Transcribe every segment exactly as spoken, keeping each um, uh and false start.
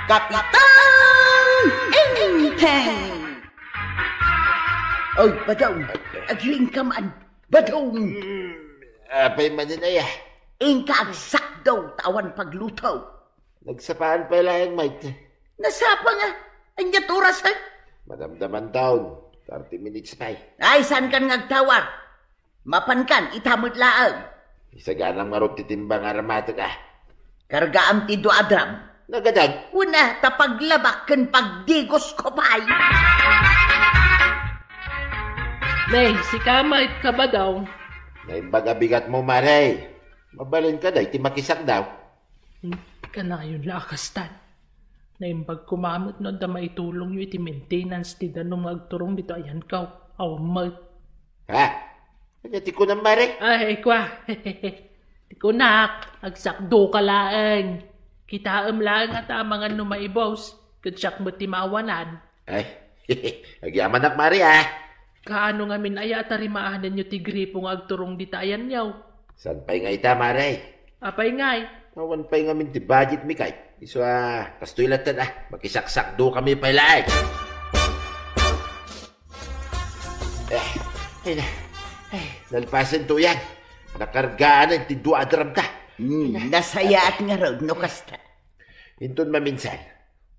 Kapitan Enteng! Oy, Badong, agriing ka man. Badong! Hmm, apay manen aya? Inka agsakdaw ta awan pagluto. Nagsapaan pay laeng, Mike. Nasapa nga. Ania ti oras, eh? Madamdaman taon. Thirty minutes pay. Ay, saan kan nga agtawag? Mapankan, ita met laeng. Isaganam ngarud ti timbang a ramatek, ah. Kargaam ti dua a drum. Nagadag? Una, ta paglabak ken pagdigos ko pay. Nay, sika met, Kabadong. Naimbag a bigat mo, Mare. Mabalin ka, day, ti makisakdaw. Hmm, kanayon la a kastan. Naimbag koma met no adda maitulongyo iti maintenance ti danum nga agturong dito ayanko. Awan met. Ha? Ania ti kunam, Mare? Ay, kua. Ti kunak, agsakdo ka laeng. Kitaem laeng a ta amangan no maibos. Ket siak met ti maawanan. Ay, agyamanak, Mare, ah. Kaano ngamin aya a tarimaanenyo ti gripo nga agturong dita ayanyo? Saan pay nga ita, Mare? Apay ngay? Awan pay ngamin ti budget mi kay. Isu a, kastoy latta, ah. Makisaksakdo kami pay laeng. Eh, ay na. Ay, nalpasen to yan. Nakargaan ti dua a drum ta. Hmm, nasayaat ngarud no kasta. Inton maminsan,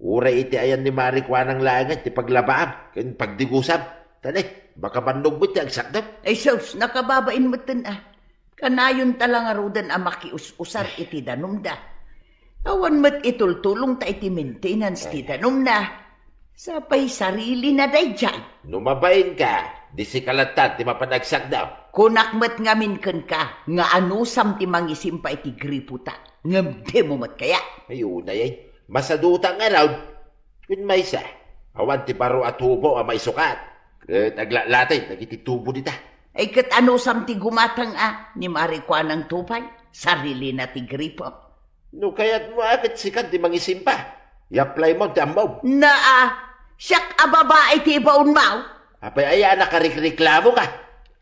uray iti ayan ni Mari Kuanang laengen ti paglabaam ken pagdigusam. Tani, baka bannog met ti agsakdam. Ay sus, nakababain metten a. Kanayon ta la ngaruden a makius-usar iti danumda. Awan met itultulongta iti maintenance ti danumna. Sapay sarilina daydiay. No mabain ka, di sika latta ti mapan agsakdam. Kunak met ngamin kenka nga anusam ti mangisimpa iti gripota. Ngem dimo met kayat. Ay, unay, ay. Masaduta ngarud. Ken maysa, awan ti baro a tubo a maisukat. Ket aglatlatay dagiti tubo dita. Ay, ket anusam ti gumatang a ni Mari Kuanang to pay? Sarilina ti gripo. No kayatmo a ket sika ti mangisimpa, i-apply mo ti ammom. Naa, siak a babai ti ibaonmo. Apay aya a nakarikreklamo ka?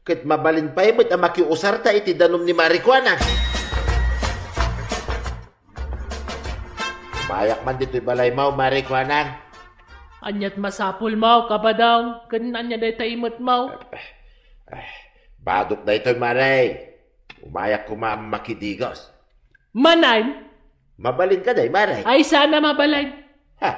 Ket mabalin pay met a makiusarta iti danum ni Mari Kuanang. Umayak man ditoy balaymo, Mari Kuanang. Aniat masapulmo, Kabadong, ken ania dayta imetmo? Eh, badok daytoy, Mari. Umayak koma a makidigos. Manen? Mabalin ka, day, Mari. Ay, sana mabalin. Ha?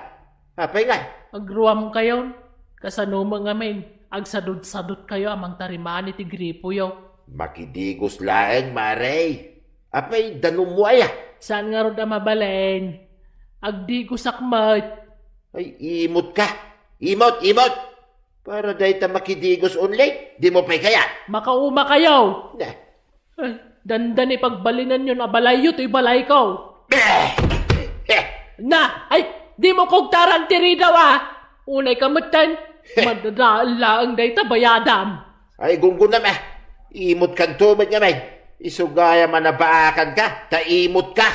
Apay nga? Agruam kayon. Kasano mo ngamin? Agsadot-sadot kayo a mangtarimaan iti gripoyo. Makidigos laeng, Mari. Apay, danum mo aya? Saan ngarud a mabalin? Agdigosak met. Ay, imot ka. Imot, imot. Para dayta makidigos only, dimo pay kayat. Makauma kayo. Na. Ay, dandani pagbalinenyon a balayyo toy balayko. Eh! Eh! Na, ay, dimo kugtaran ti ridaw a. Unay ka metten. Madadael laeng dayta bayadam. Ay, gunggonam a. Imot kanto met ngamin. Isu gayam a nabaakan ka, ta imot ka.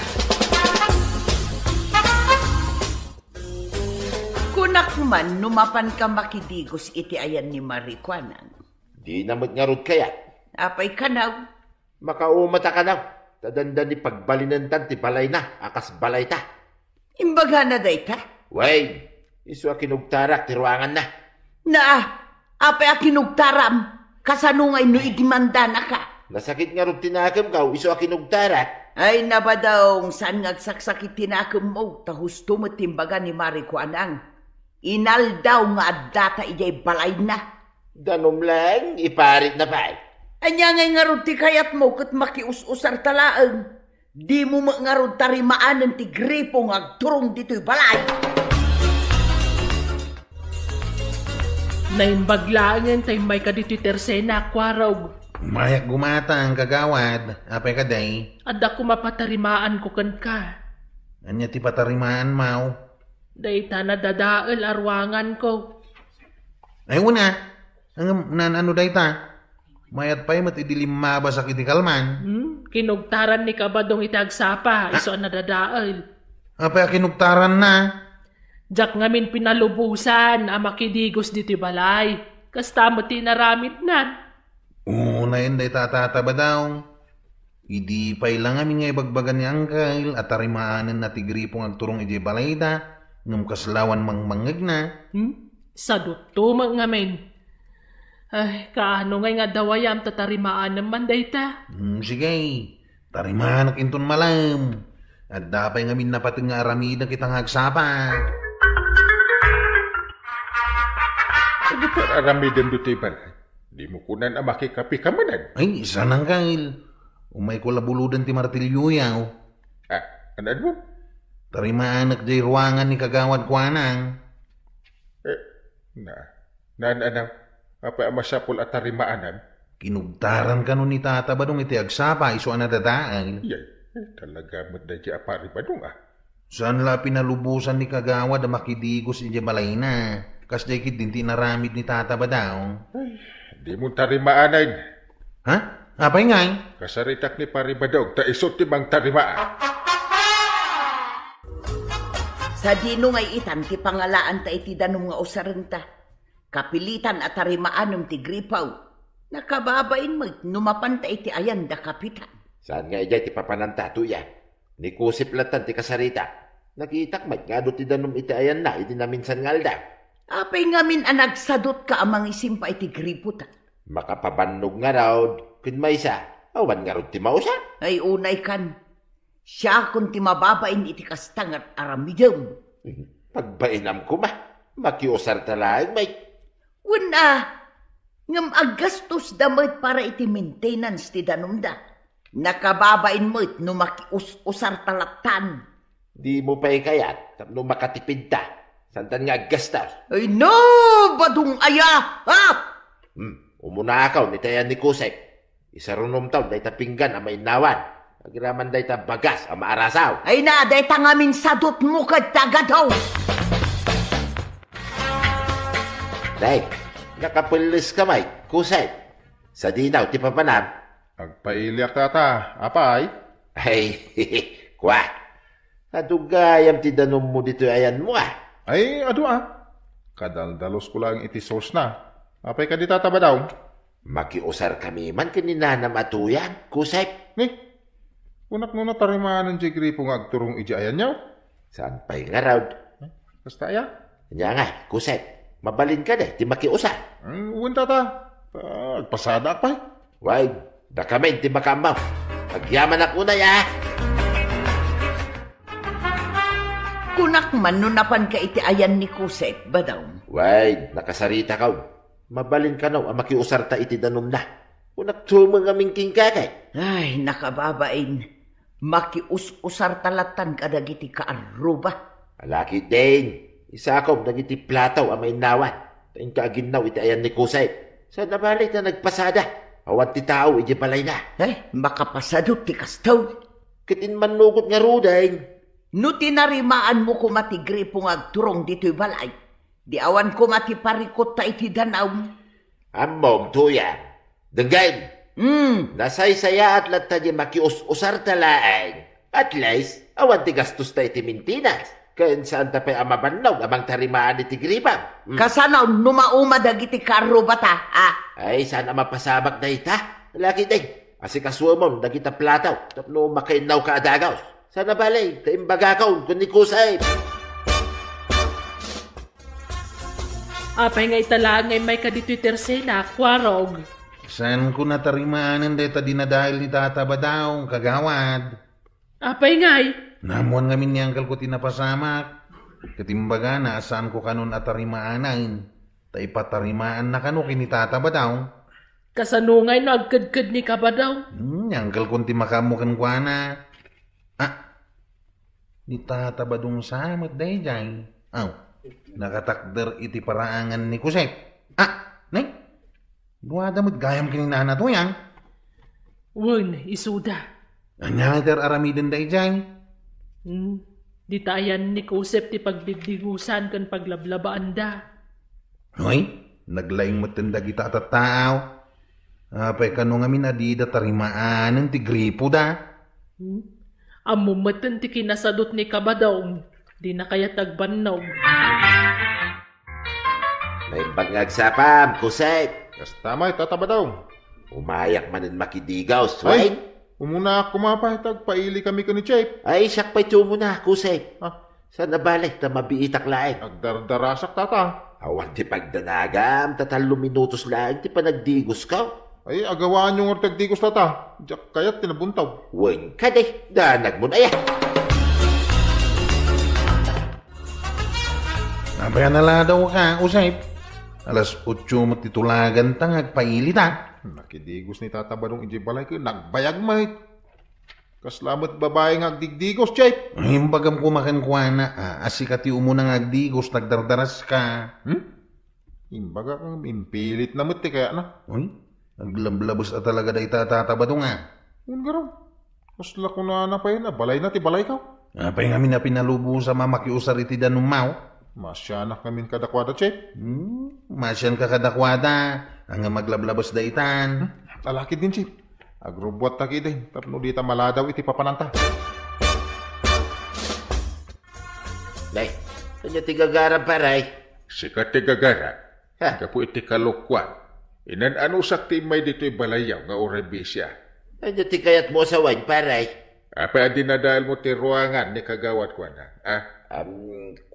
Kunak man no mapan ka makidigos iti ayan ni Mari Kuanang. Dina met ngarud kayat. Apay kanaw? Makauma ta kanaw, ta dandani pagbalinentan ti balayna a kas balayta. Imbagana dayta? Wen, isu a kinugtarak ti ruanganna. Naa, apay a kinugtaram? Kasano ngay no idimandanaka? Nasakit ngarud ti nakemko, isu a kinugtarak. Ay, nabadong, saan nga agsaksakit ti nakemmo, ta husto met ti imbaga ni Mari Kuanang. Inaldaw nga addata idiay balayna. Danum laeng, iparitna pay. Ania ngay ngarud ti kayatmo ket makius-usarta laeng? Dimo met ngarud tarimaanen ti gripo nga agturong ditoy balay. Naimbag laengen ta immay ka ditoy tersena, Kuarog. Umayak gumatang, kagawad. Apay kadi? Adda koma patarimaanko kenka. Ania ti patarimaanmo? Dayta nadadael a ruanganko. Ay, una. Ngem, naan-ano dayta? Mayat pay met idi limmabasak iti kalman. Hmm? Kinugtaran ni Kabadong iti agsapa, isu a nadadael. Apay a kinugtaranna? Diak ngamin pinalubosan a makidigos ditoy balay. Kasta met ti inaramidnan. Unayen dayta a tata, Badong. Idi pay la ngamin nga ibagbaga ni Angkel a tarimaanenna ti gripo nga agturong idiay balayda, Ngem kasla awan mangmangngegna. Hmm? Sadutto met ngamin. Ay, kaano ngay nga dawayam ta tarimaanem man dayta? Hmm, sige. Tarimaanek inton malem. Adda pay ngamin napateg nga aramidek ita nga agsapa. Dagiti aramidem ditoy balay. Dimo kunan a makikape ka manen? Ay, saan, Angkel. Umayko la buloden ti martilyoyo. Ah, ano, ano? Tarimaanek jay ruangan ni Kagawad kuanang. Eh, na, na, na, na, apay a masapul a tarimaanan? Kinugtaran kano ni Tata Badong iti agsapa isu a nadadael. Yay, eh, talaga met daydi a pari Badong, ah. Saan la pinalubosan ni Kagawad a makidigos idiay balayna. Kasdiay ketdin ti inaramid ni Tata Badong. Ay, di mo tarimaanan. Ha? Apay ngay? Kasaritak ni Pari Badong, ta isu ti mangtarimaan. Sadino ngay itan ti pangalaanta iti danum nga usarenta? Kapilitan a tarimaanem ti gripo. Nakababain met no mapanta iti ayan da Kapitan. Saan nga idiay ti papananta, Tuya? Ni Kusep lattan ti kasaritak. Nakitak met nga adu ti danum iti ayanna idi naminsan nga aldaw. Apay ngamin a nagsadutka a mangisimpa iti gripota? Makapabannog ngarud, ken maysa, awan ngarud ti mausar. Ay, unay kan. Siakon ti mababain iti kasta nga aramidem. Pagbainam koma, makiusarta laeng met. Wen a, ngem aggastos da met para iti maintenance ti danumda. Nakababain met no makius-usarta lattan. Di mo pay kayat tapno makatipidta. Santan nga aggastos. Ay no, Badong aya! Ah! Hmm, umunakaw ni tayan ni Kusep. Isarunomtaw dayta pinggan a mainnawan. Agraman dayta bagas a maarasaw. Ay na, dayta ngamin sadutmo ket tagadaw. Day, nakapelles ka met, Kusep. Sadinaw ti papanam. Agpailiak, Tata. Apay? Ay, kwa. Adu gayam ti danummo ditoy ayanmo, ah. Ay, adu, ah. Kadaldalos ko lang iti sauce na. Apay kadi, Tata Badong? Makiusar kami man ken ni Nanam a Tuya, Kusep. Ni? Kunak no natarimaanen jay gripo nga agturong iti ayanyo? Saan pay ngarud? Eh, kasta aya? Ania nga, Kusep, mabalin ka di ti makiusar? Mm, wen, Tata. Ah, agpasadaak pay. Wen, dakamin ti makaammo. Agyamanak unay, ah! Kunak man no napanka iti ayan ni Kusep, Badong. Wen, nakasaritakon. Mabalin kano a makiusarta iti danumna. Kunak tumeng amin kenka, kay. Ay, nakababain. Makius-usarta lattan kadagiti kaarruba. Alaki din, isakom dagiti plato a mainnawan. Ta inka aginnaw iti ayan ni Kusep. Saan a bale ta nagpasada. Awan ti tao iti balayna. Eh, makapasadut ti kasto. Ket immannugot ngaruden. No tinarimaanmo koma ti gripo nga agturong ditoy balay, di awan koma ti parikutta iti danum. Ammom, Tuya. Denggen. Mm. Nasaysayaat latta di makius-usarta laeng. At least, awan ti gastosta iti maintenance. Ken saanta pay a mabannog a mangtarimaan iti gripam. Mm. Kasano no mauma dagiti karrubata, ah? Ay, saan a mapasamak dayta? Laki din. Asikasuemon dagita plato tapno makainnaw ka a dagus. Saan a bale, ta imbagakon ken ni Kusep. Apay nga ita laeng nga immayka ditoy Tercela, Kuarog? Saanko natarimaanen dayta dinadael ni Tata Badong, Kagawad. Apay ngay? Naammuan ngamin ni angkelko ti napasamak. Ket imbagana a saanko kanon a tarimaanen, ta ipatarimaanna kano ken ni Tata Badong. Kasano ngay no agkedked ni Kabadong? Hmm, ni angkelkon ti makaammo kenkuana. Ah, ni Tata Badong sa met daydiay. Aw, nakatakder iti paraangan ni Kusep. Ah, nay, duada met gayam ken ni Nana Tuyang. Wen, isuda. Ania nga iti ar-aramiden daydiay? Hmm, dita ayan ni Kusep ti pagbibdigusan ken paglablabaanda. Hoy, naglaing metten dagita a tattao. Apay kano ngamin a dida tarimaanen ti gripoda? Hmm? Ammom metten ti kinasadut ni Kabadong, dina kayat agbannog. Naimbag nga agsapam, Kusep. Kasta met, Tata Badong. Umayak manen makidigos, Ay, wen? Umuna koma pay, ta agpaili kami ken ni Chef. Ay, siak pay ti umuna, Kusep. Ah, Saan a bale ta mabiitak laeng? Agdardarasak, tata. Awan ti pagdanagam, ta tallo minutos laeng ti panagdigosko. Ay, agawaanyo ngarud ti agdigos, tata. Diak kayat ti nabuntaw. Wen kadi, danagmon aya. Apay a naladawka, Josep? Alas otso met ti tulaganta nga agpailita. Nakidigos ni Tata Badong idiay balay ket nagbayag met. Kasla met babai nga agdigdigos, Jep. Ay, imbagam koma kenkuana, a, a sika ti umuna nga agdigos, nagdardaraska. Hmm? Imbagak, impilitna met ti kayatna. Uy, aglablabes a talaga dayta a Tata Badong, a. Wen, garud. Kasla kunana pay a balayna ti balayko. Apay ngamin a pinalubosam a makiusar iti danummo? Maasianak ngamin kadakuada, Jep. Hmm, maasianka kadakuada, ngem aglablabes daytan. Hmm? Alakidin, Jep. Agrubbuatta ketdin tapno dita maladaw iti papananta. Nay, ania ti gagaram, pare? Sika ti gagaram. Ha? Gapu iti kalokuan, inan-anusak ti immay ditoy balayyo nga uray bisia. Ania ti kayatmo a sawen, pare? Apay a dinadaelmo ti ruangan ni Kagawad Kuana, a? Am,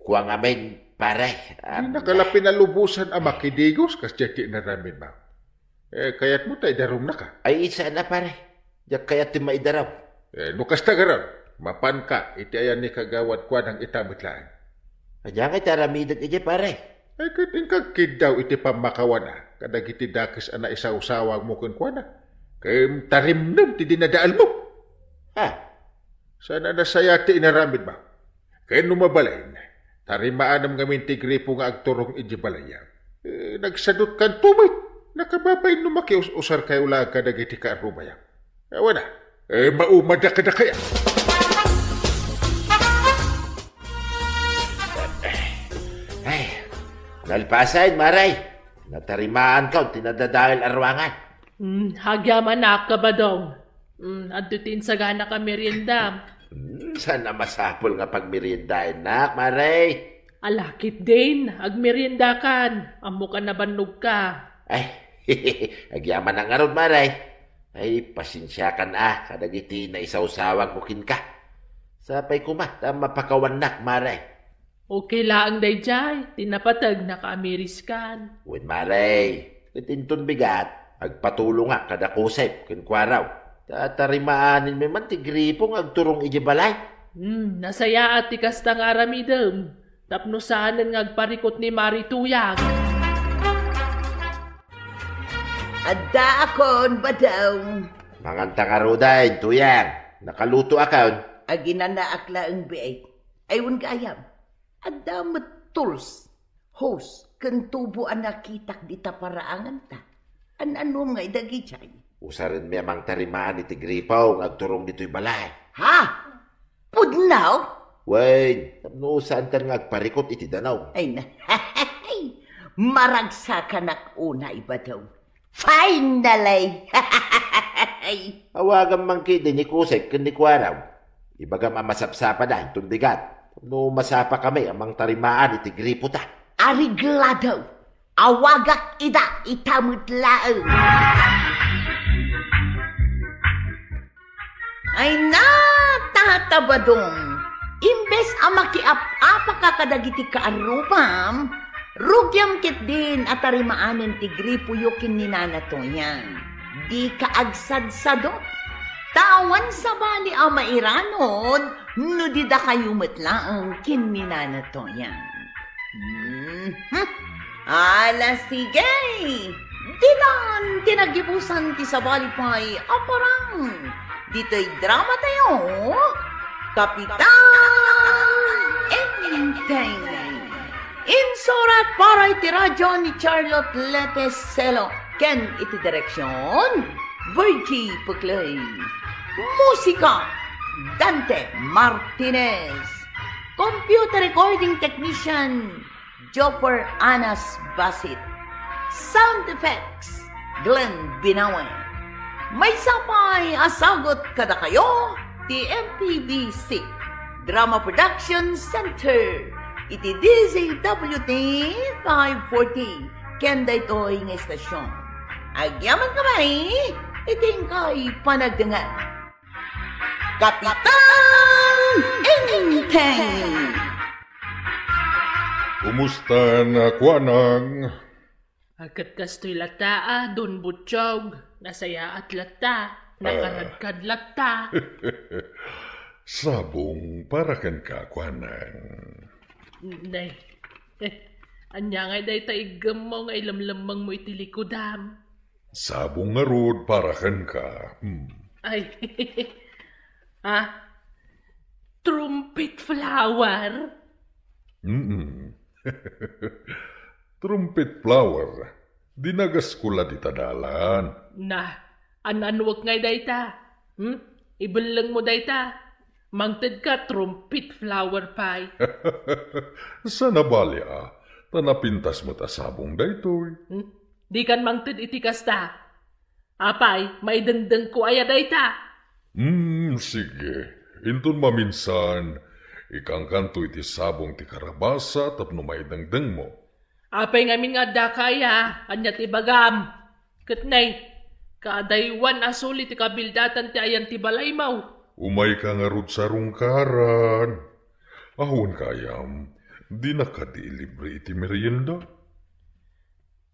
kua ngamin, pare. Am, dinaka la pinalubosan a makidigos kas diay ti inaramidmo. Eh, kayatmo ta idarumnaka? Ay, saan a, pare. Diak kayat ti maidarum. Eh, no kasta garud, mapanka iti ayan ni Kagawad Kuanang ita met laeng. Ania ngay ti aramidek idiay, pare? Ay, ket inka agkiddaw iti pammakawan a kadagiti dakes a naisawsawagmo kenkuana. Ken tarimnem ti dinadaelmo. Ha? Saan a nasayaat ti inaramidmo. Ken no mabalin, tarimaanem ngamin ti gripo nga agturong idiay balayyo. Eh, nagsadutkanto met. Nakababain no makius-usarkayo laeng kadagiti kaarrubayo. Awan a, eh, maumada kadakayo. Ay, nalpasen, mare. Natarimaanko ti nadadael a ruangan. Hmm, agyamanak, Kabadong. Hmm, adda ti insaganak a merienda. Hmm, saan a masapul nga pagmeriendaennak, mare? Ala ketdin, agmeriendakan. Ammok a nabannogka. Ay, agyamanak ngarud, mare. Ay, pasensiakan a kadagiti naisawsawagko kenka. Sapay koma ta mapakawannak, mare. Okay laeng daydiay, ti napateg nakaamiriskan. Wen, mare, ket inton bigat, agpatulongak kada Josep ken Kuaraw. Ta tarimaanenmi man ti gripo nga agturong idiay balay. Hmm, nasayaat ti kasta nga aramidem, tapno saanen nga agparikut ni Mari Tuyang. Addaakon, Badong. Manganta ngaruden, Tuyang. Nakalutoakon. Aginanaak laeng biit. Ay, wen gayam. Adda met tools, hose, ken tubo a nakitak dita paraanganta. An-anuem ngay dagijay? Usarenmi a mangtarimaan iti gripo nga agturong ditoy balay. Ha? Pudno? Wen, tapno saankan nga agparikut iti danum. Ay na. Maragsakanak unay, Badong. Finally! Awagam man ketdi ni Josep ken ni Kuaraw. Ibagam a masapsapada inton bigat. No masapakami a mangtarimaan iti gripota. Areglado! Awagak ida ita met laeng. Ay na, Tata Badong, imbes a makiap-apaka kadagiti kaarrubam, rugiam ketdin a tarimaanen ti gripoyo ken ni Nana Toyang. Dika agsadsadot, ta awan sabali a mairanod no di dakayo met laeng ken ni Nana Toyang. Mhm. Ala, sige! Ditan ti nagibusan ti sabali pay a parang ditoy drama tayo, Kapitan Enteng. Insurat para iti radyo ni Charlotte Lete Selo ken iti direksyon, Virgie Puclay. Musika, Dante Martinez. Computer recording technician, Joffer Anas Basit. Sound effects, Glenn Binawe. Maysa pay a sagut kadakayo ti M P B C Drama Production Center iti D Z W T five forty ken daytoy nga istasyon. Agyamankami iti inkay panagdengngeg. Kapitan Enteng! Kumusta na, Kuanang? Agkat kastoy latta, a, Don Butchog. Nasayaat latta. Ah. Nakaradkad latta. Sabong para kenka, Kuanang. Nay. Ania ngay dayta iggemmo nga ilemlemmengmo iti likudam? Sabong ngarud para kenka. Hmm. Ay. Ha? Trumpet flower? Mm-mm. Trumpet flower. Dinagasko la dita dalan. Na, an-annuek ngay dayta? Hmm? Ibellengmo dayta? Mangtedka trumpet flower pay. Saan a bali, a, ta napintas met a sabong daytoy. Hmm? Dikan mangted iti kasta. Apay, maidengdengko aya dayta? Hmm, sige. Inton maminsan, ikangkanto iti sabong ti karabasa tapno maidengdengmo. Apay ngamin nga addaka aya? Ania ti ibagam? Ket nay, kaadaywan a suli ti kabildatan ti ayan ti balaymo. Umayka ngarud sa rungkaran. Awan gayam, dinak kadi ilibre iti merienda?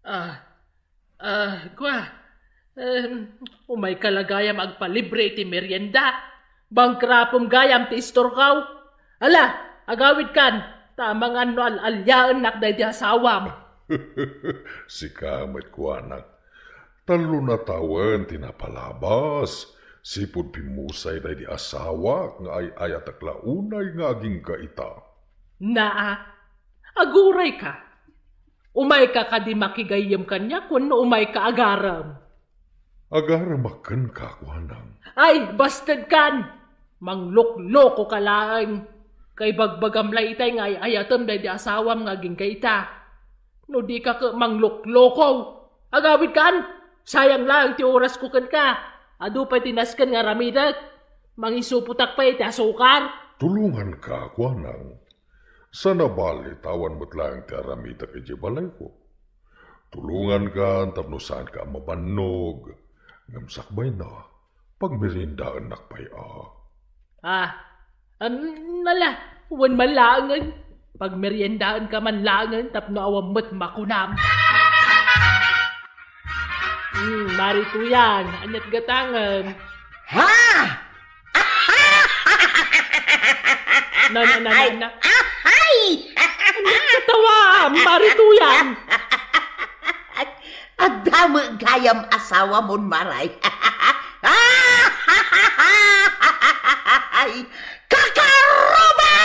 Ah, ah, kua, em, umayka la gayam agpalibre iti merienda. Bangkrapom gayam ti istorko. Ala, agawidkan, ta amangan no al-aliaennak daydi asawam. Sika met, kuanak. Tallo na tawen ti napalabas, sipud pimmusay daydi asawak nga ay-ayatek la unay nga agingga ita. Naa, agurayka. Umayka kadi makigayyem kaniak wenno umayka agarem? Agaramak kenka, kuanang. Ay, bastedkan! Mangloklokoka laeng. Kaibagbagam la itay nga ay-ayatem daydi asawam nga agingga ita. No dika ket manglokloko, agawidkan! Sayang laeng ti orasko kenka. Adu pay ti nasken nga aramidek. Mangisupotak pay iti asukar. Tulonganka, kuanang. Saan a bali ta awan met laeng ti aramidek idiay balayko. Tulongankan tapno saanka a mabannog. Ngem sakbayna, pagmeriendaennak pay a. Ah, am, nala, wen man laengen. Pagmeriendaenka man laengen tapno awan met makunam. Hmm, Mari Tuyang, aniat gatangem? Ha? Na, na, na, na, Ay! na. Ahay! Aniat katawa, Mari Tuyang? Adda met gayam asawamon, Maray. Ay! Kakaruba!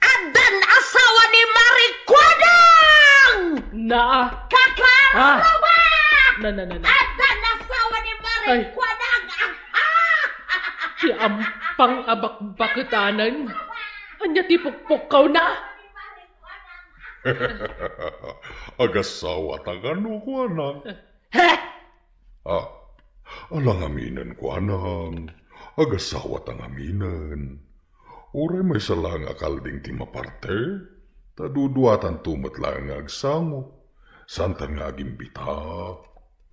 Addan asawa ni Mari Kuanang! Na. Kakaruba! Ah. Na, na, na, na. Addan asawa ni Mari Ay. Kuanang! Aha! Ti ampang a bakbaketanen. Ania ti pukpukkawna? Agasawata kano, kuanang? He! Ah, ala ngaminen, kuanang. Agasawata ngaminen. Uray maysa laeng a kalding ti maparte, ta duduatanto met laeng nga agsango. Saantan nga agimbita.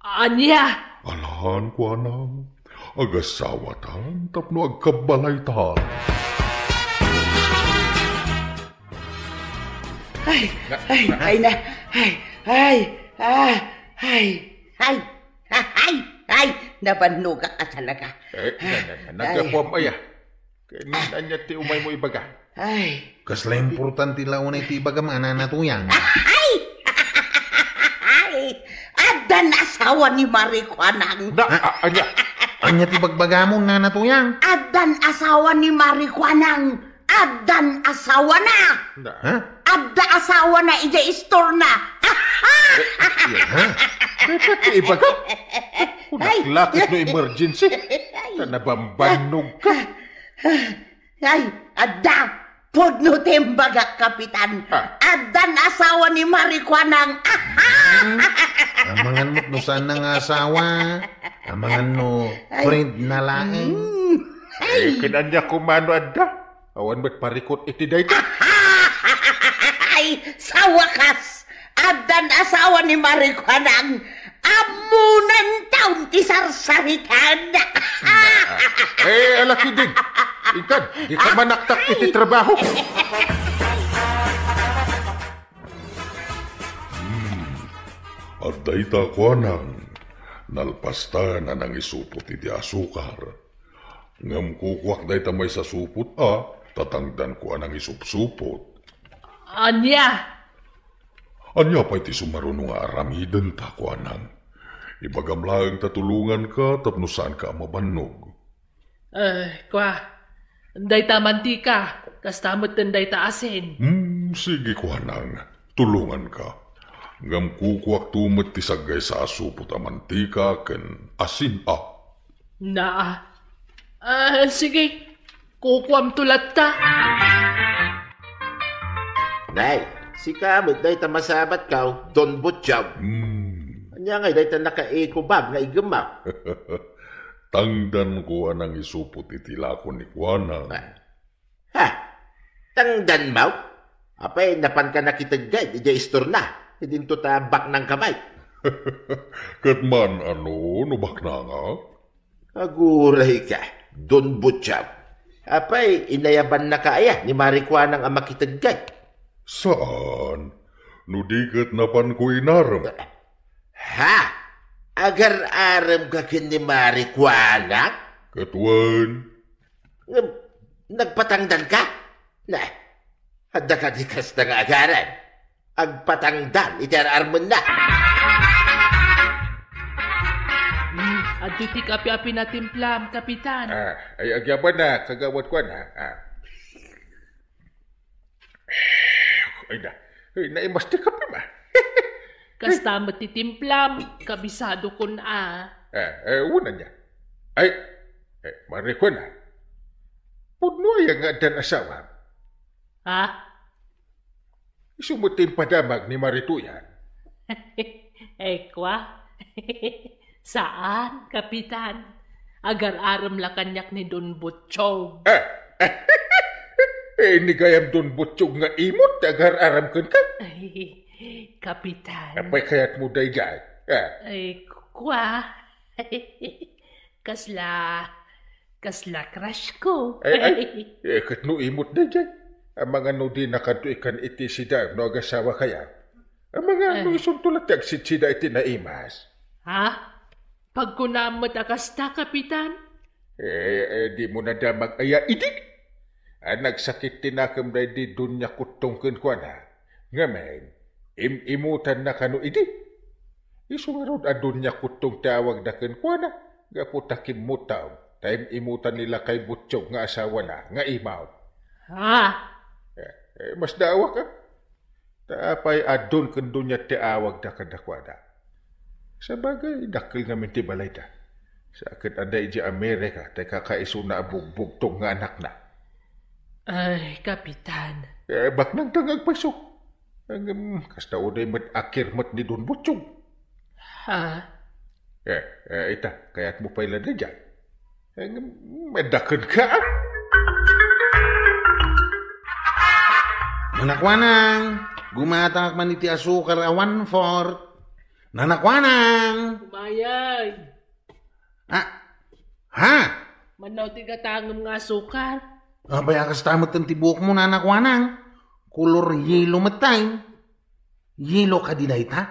Ania? Alan, kuanang. Agasawatan tapno agkabbalaytan. Ay, Na, ay, na, ay na, ay, ay, ah, ay. Ay, ay, ay, nabannogak a talaga. Eh, na, na, na, Ay. naggapuam aya. Ken ania ti umaymo ibaga? Ay. Kasla importante la unay ti ibagam a, Nana Tuyang. Ay! Ay! Addan asawa ni Mari Kuanang. Na, Ha? a-, ania? Ania ti bagbagam, Nana Tuyang? Addan asawa ni Mari Kuanang. Addan asawana. Na. Ha? Adda asawana idiay istorna. Aha! Eh, eh, Ha? Dayta ti ibaga. Ay. Kunak lakit no emergency. Ta nabambannogka. Ay, adda. Pudno ti imbagak, Kapitan. Ah. Addan asawa ni Mari Kuanang. Aha! Hmm? Amangan met no saan na nga asawa. Amangan no Ay. friend na laeng. Hmm. Eh, Ay. ken ania koma no adda? Awan met parikut iti dayta. Ay, sa wakas, addan asawa ni Mari Kuanang. Ammonan taon ti sarsaritan. Eh, ala ketdin. Inkan, dika manaktak iti trabaho. Adda ita, kuanang, nalpastan a nangisupot iti asukar. Ngem kukuak dayta maysa supot a, tatangdanko a nangisupsupot. Ania? Ania pay ti sumaruno nga aramidenta, kuanang? Ibagam laeng ta tulonganka tapno saanka a mabannog. Eh, kua, dayta mantika, kasta met dayta asin. Hmm, sige, kuanang, tulonganka. Ngem kukuakto met ti saggaysa a supot a mantika ken asin a. Naa. Ah, sige, kukuamto latta. Nay, sika met dayta masabatko, Don Butchog. Hmm. Ania ngay dayta naka-eco bag nga igem? Tangdanko a nangisupot iti lako ni kuana. Ah. Ha? Tangdanmo? Apay, napanka nakiteggay idiay istorna? Idinto ta baknangka met. Ket man, ano, no baknangak? Agurayka, Don Butchog. Apay, inayabannaka aya ni Mari Kuanang a makiteggay? Saan? No di ket napanko inarem. Ha? Agar-aremka ken ni Mari Kuanang? Ket wen. Ngem, nagpatangdanka? Na, adda kadi kasta nga agarem? Agpatangdan iti ar-armenna. Hmm, adda ti kape a pinatimplam, Kapitan. Ah, ay, agyamanak, kagawad kuana. Ah. Ay na, ay, naimas ti kape, ma. Kasta met ti timplam, kabisado kun a. Eh, eh, una niya. Ay, eh, Mari Kuana. Pudno aya nga addan asawa? Ha? Isu met ti impadamag ni Mari Tuyan. Eh, kua? Saan, Kapitan. Agar-arem la kaniak ni Don Butchog. Ah! Eh, ni gayam Don Butchog nga imot ti agar-arem kenka? Ay, Kapitan. Apay kayatmo daydiay? Ah. Ay, kua. Kasla, kasla crush ko. Ay, ay, eh, ket no imot daydiay. Amangan no dinakadto ikan iti sida no agasawaka ya. Amangan no isunto la ti agsitsida iti naimas. Ha? Pagkunam met a kasta, Kapitan? Eh, eh, dimo nadamag aya idi? Ah, nagsakit ti nakem daydi Doña Kuttong kenkuana. Ngamin, im-imutanna kano idi? Isu ngarud a Doña Kuttong ti awagda kenkuana, gapu ta kimmutang, ta im-imutan ni lakay Butchog nga asawana, nga imaw. Ha? Eh, eh, masdaawak, ah. Ta apay a Don ken Doña ti awagda kadakuada? Sabagay, dakkel ngamin ti balayda. Sa ket adda idiay Amerika, ti kakaisuna a bugbugtong nga anakna. Ay, Kapitan. Eh, baknangta nga agpayso. Ngem, kasta unay met a kirmet ni Don Butchog. Ha? Eh, eh, ita, kayatmo pay la daydiay? Eh, ngem, maddaken ka? Nanakuanang, gumatangak man iti asukar a one-fourth. Nanakuanang! Umayay! Ah, ha? Mannaw ti gatangem nga asukar. Apay a kasta met ti buokmo, nanakuanang? Kolor yelo met tayo. Yelo kadi dayta?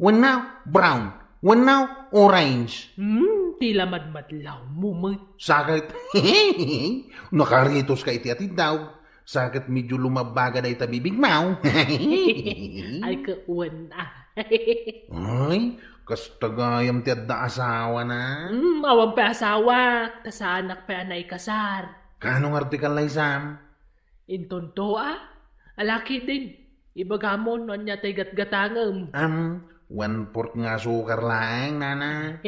Wenno brown? Wenno orange? Hmm, ti la madmadlawmo met. Saket, nakaritos ka iti atiddaw. Saket medyo lumabaga dayta bibigmo. Ay, kawan, ah. Ay, kasta gayam ti adda asawana? Hmm, awan pay asawa, ta saanak pay a naikasar. Kano ngarud ti kallaysam? Intonto, ah. Alakiden, ibagamon no ania tay gatgatangem. Am, one-fourth nga asukar laeng, nana.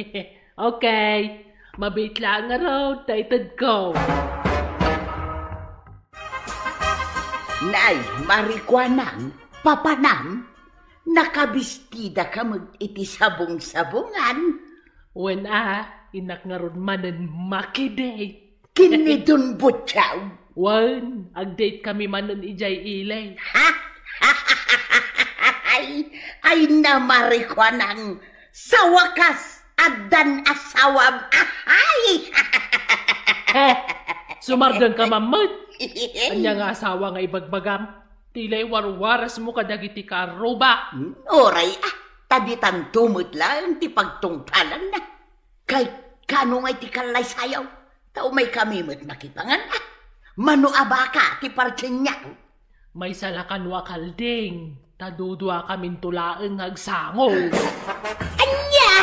Okay. Mabiit laeng ngarud ta itedko. Nay, Mari Kuanang, papanam, nakabistidaka met iti sabong-sabongan. Wen a, innak ngarud manen makidate. Ken ni Don Butchog. Wen, agdate kami manen idiay ili. Ha? Ay, ay, na, Mari Kuanang, sa wakas, addan asawam. Ahay! Eh, sumardeng ka man met. Ania nga asawa nga ibagbagam? Ti la iwarwarasmo kadagiti kaarruba. Uray, ah, Ditanto met laeng ti pagtungpalanna. Kay kano ngay ti kallaysayo? Ta umaykami met makipangan, a. Mano a baka ti partinyo? Maysa la kano a kalding, ta duduakaminto laeng nga agsangol. Ania?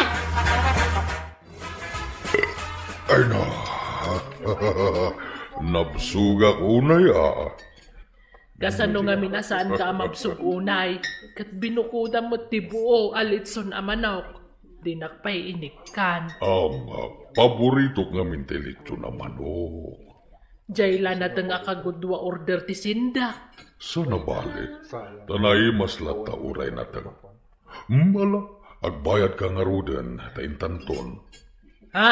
Ay na, nabsogak unay, a. Kasano ngamin a saanka a mabsog unay, ket binukodam met ti buo a litson a manok? Dinak pay inikkan. Am, paboritok ngamin ti litson a manok. Diay la nateng a kagudua order ti sindak. Saan a bale, ta naimas latta uray nateng. Mala, agbayadka ngaruden, ta intanton. Ha?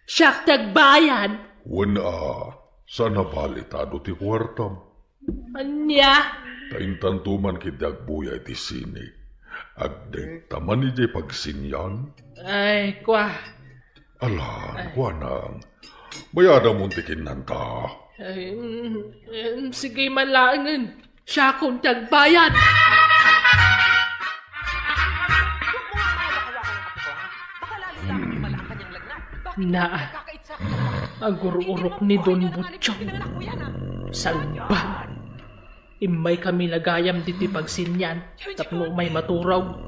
Siak ti agbayad? Wen a, saan a bale ta adu ti kuartam. Ania? Ta intanto man ketdi agbuya iti sine. Agdekta man idiay pagsinian. Ay, kua. Alan, kuanang. Bayadamon ti kinnanta. Ay, mm, mm, sige man laengen. Siakon ti agbayad. Na, agur-urok ni Don Butchong. Salba. Immaykami la gayam ditoy pagsinian tapno umay maturog.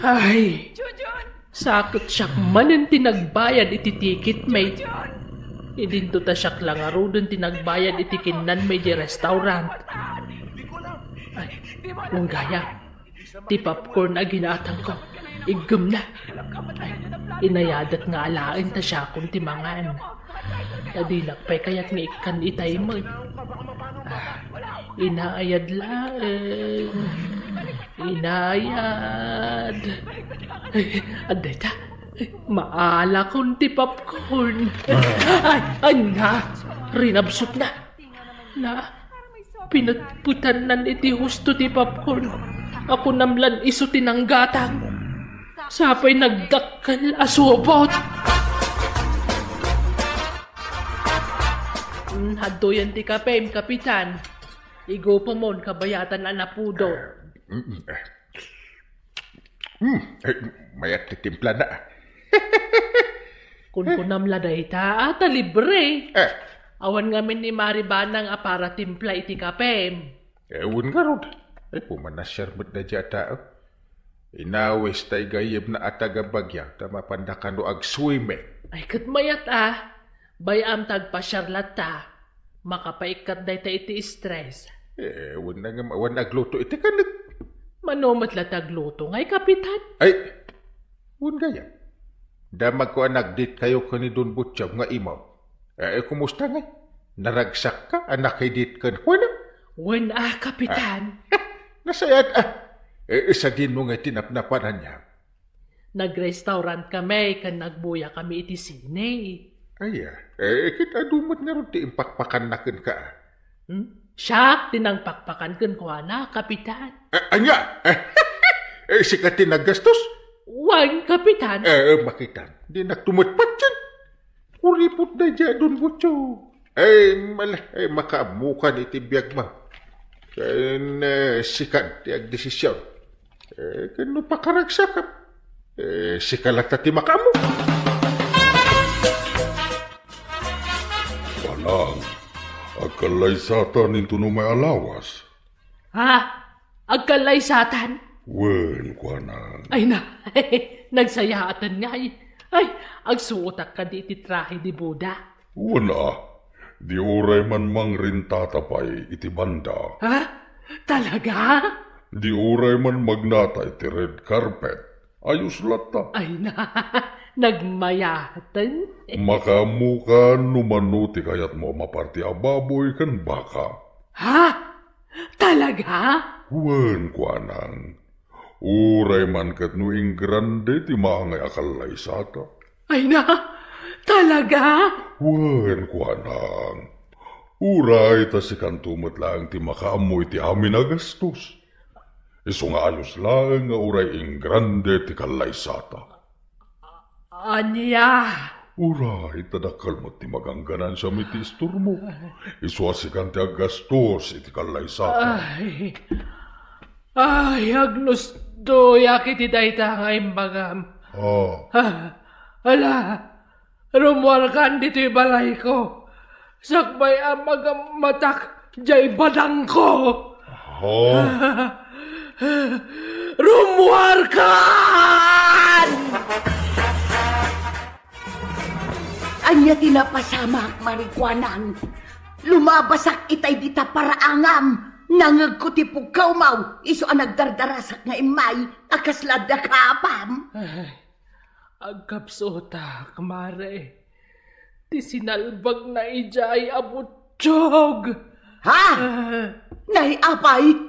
Ay, saket siak manen ti nagbayad iti tikitmi. Idinto ta siak la ngaruden ti nagbayad iti kinnanmi idiay restaurant. Ay, wen gayam, ti popcorn a ginatangko, iggemna. Ay, inayadak nga alaen ta siakon ti mangan. Ta dinak pay kayat nga ikkan itay met. Ah, inayad laeng. Inayad. Ay, adda ita. Maalakon ti popcorn. Ay, ania? Rinabsotna. Na, pinetpetannan iti husto ti popcorn. Kunam lan isu ti nanggatang. Sa pay nagdakkel a subot. Mm, adtoyen ti kapem, Kapitan. Igupemon kabayatan a napudot. Mm, eh. Hmm, eh, mayat ti timplana. Kunkunam la dayta, a, ta libre. Eh. Awan ngamin ni Mari Banang a para timpla iti kapem. Eh, wen ngarud. Ay, pumanasiar met daydiay a tao. Inawis ta igayyemna a taga-Baguio, ta mapanda kano agswimming. Ay, ket mayat a. Bay-am ta agpasiar latta. Makapaikkat dayta iti stress. Eh, wen na ngem awan agluto iti kanek. Mano met la ti agluto ngay, Kapitan? Ay, wen gayam. Damagko a nag-date kayo ken ni Don Butchong nga imaw. Eh, kumusta ngay? Naragsakka a naki-date kenkuana? Wen a, Kapitan. Ah, nasayaat a. Eh, sadino ngay ti napnapan ania? Nag-restaurant kami ken nagbuya kami iti sine. Aya, eh, ket adu met ngarud ti impakpakanna kenka. Hmm? Siak ti nangpakpakan kenkuana, Kapitan. Eh, ania? Eh, eh, sika ti naggastos? Wen, Kapitan. Eh, eh, makitam. Dinakto met patien. Kuripot daydiay a Don Butchong. Ay, mala, ay, makaammokan iti biagmo. Ken, eh, sika ti agdesision. Eh, ken no pakaragsakam, eh, sika latta ti makaammo. Manang, agkallaysatan intono may a lawas. Ha? Agkallaysatan? Wen, kuana. Ay na, nagsayaaten ngay. Ay, agsuotak kadi iti trahe de boda. Wen a, di uray man mangrentata pay iti banda. Ha? Talaga? Di uray man magnata iti red carpet. Ayos latta. Ay na, nagmayaten. Makaammokan no mano ti kayatmo a maparti a baboy ken baka. Ha? Talaga? Wen, kuanang. Uray man ket no ingrande ti maangay a kallaysata. Ay na, talaga? Wen, kuanang. Uray ta sikanto met laeng ti makaammo iti amin a gastos. Isu nga ayos laeng nga uray ingrande ti kallaysata. Ania? Uray ta dakkel met ti magangganan siam iti istormo. Isu a sikan ti aggastos iti kallaysata. Ay. Ay, agnus-, Duyak iti dayta nga imbagam. Oh. Ah, ala, rummuarkan ditoy balayko. Sakbay a magammatak jay badangko. Oh. Rummuarkan! Ania ti napasamak, Marikuanang? Lumabasak itay dita paraangam. Nangegko ti pugkawmaw, isu a nagdardarasak nga immay a kasla adda kaapam. Ay, agkapsutak, Mare. Ti sinalbagna idiay a buttiog. Ha? Ah. Nay, apay?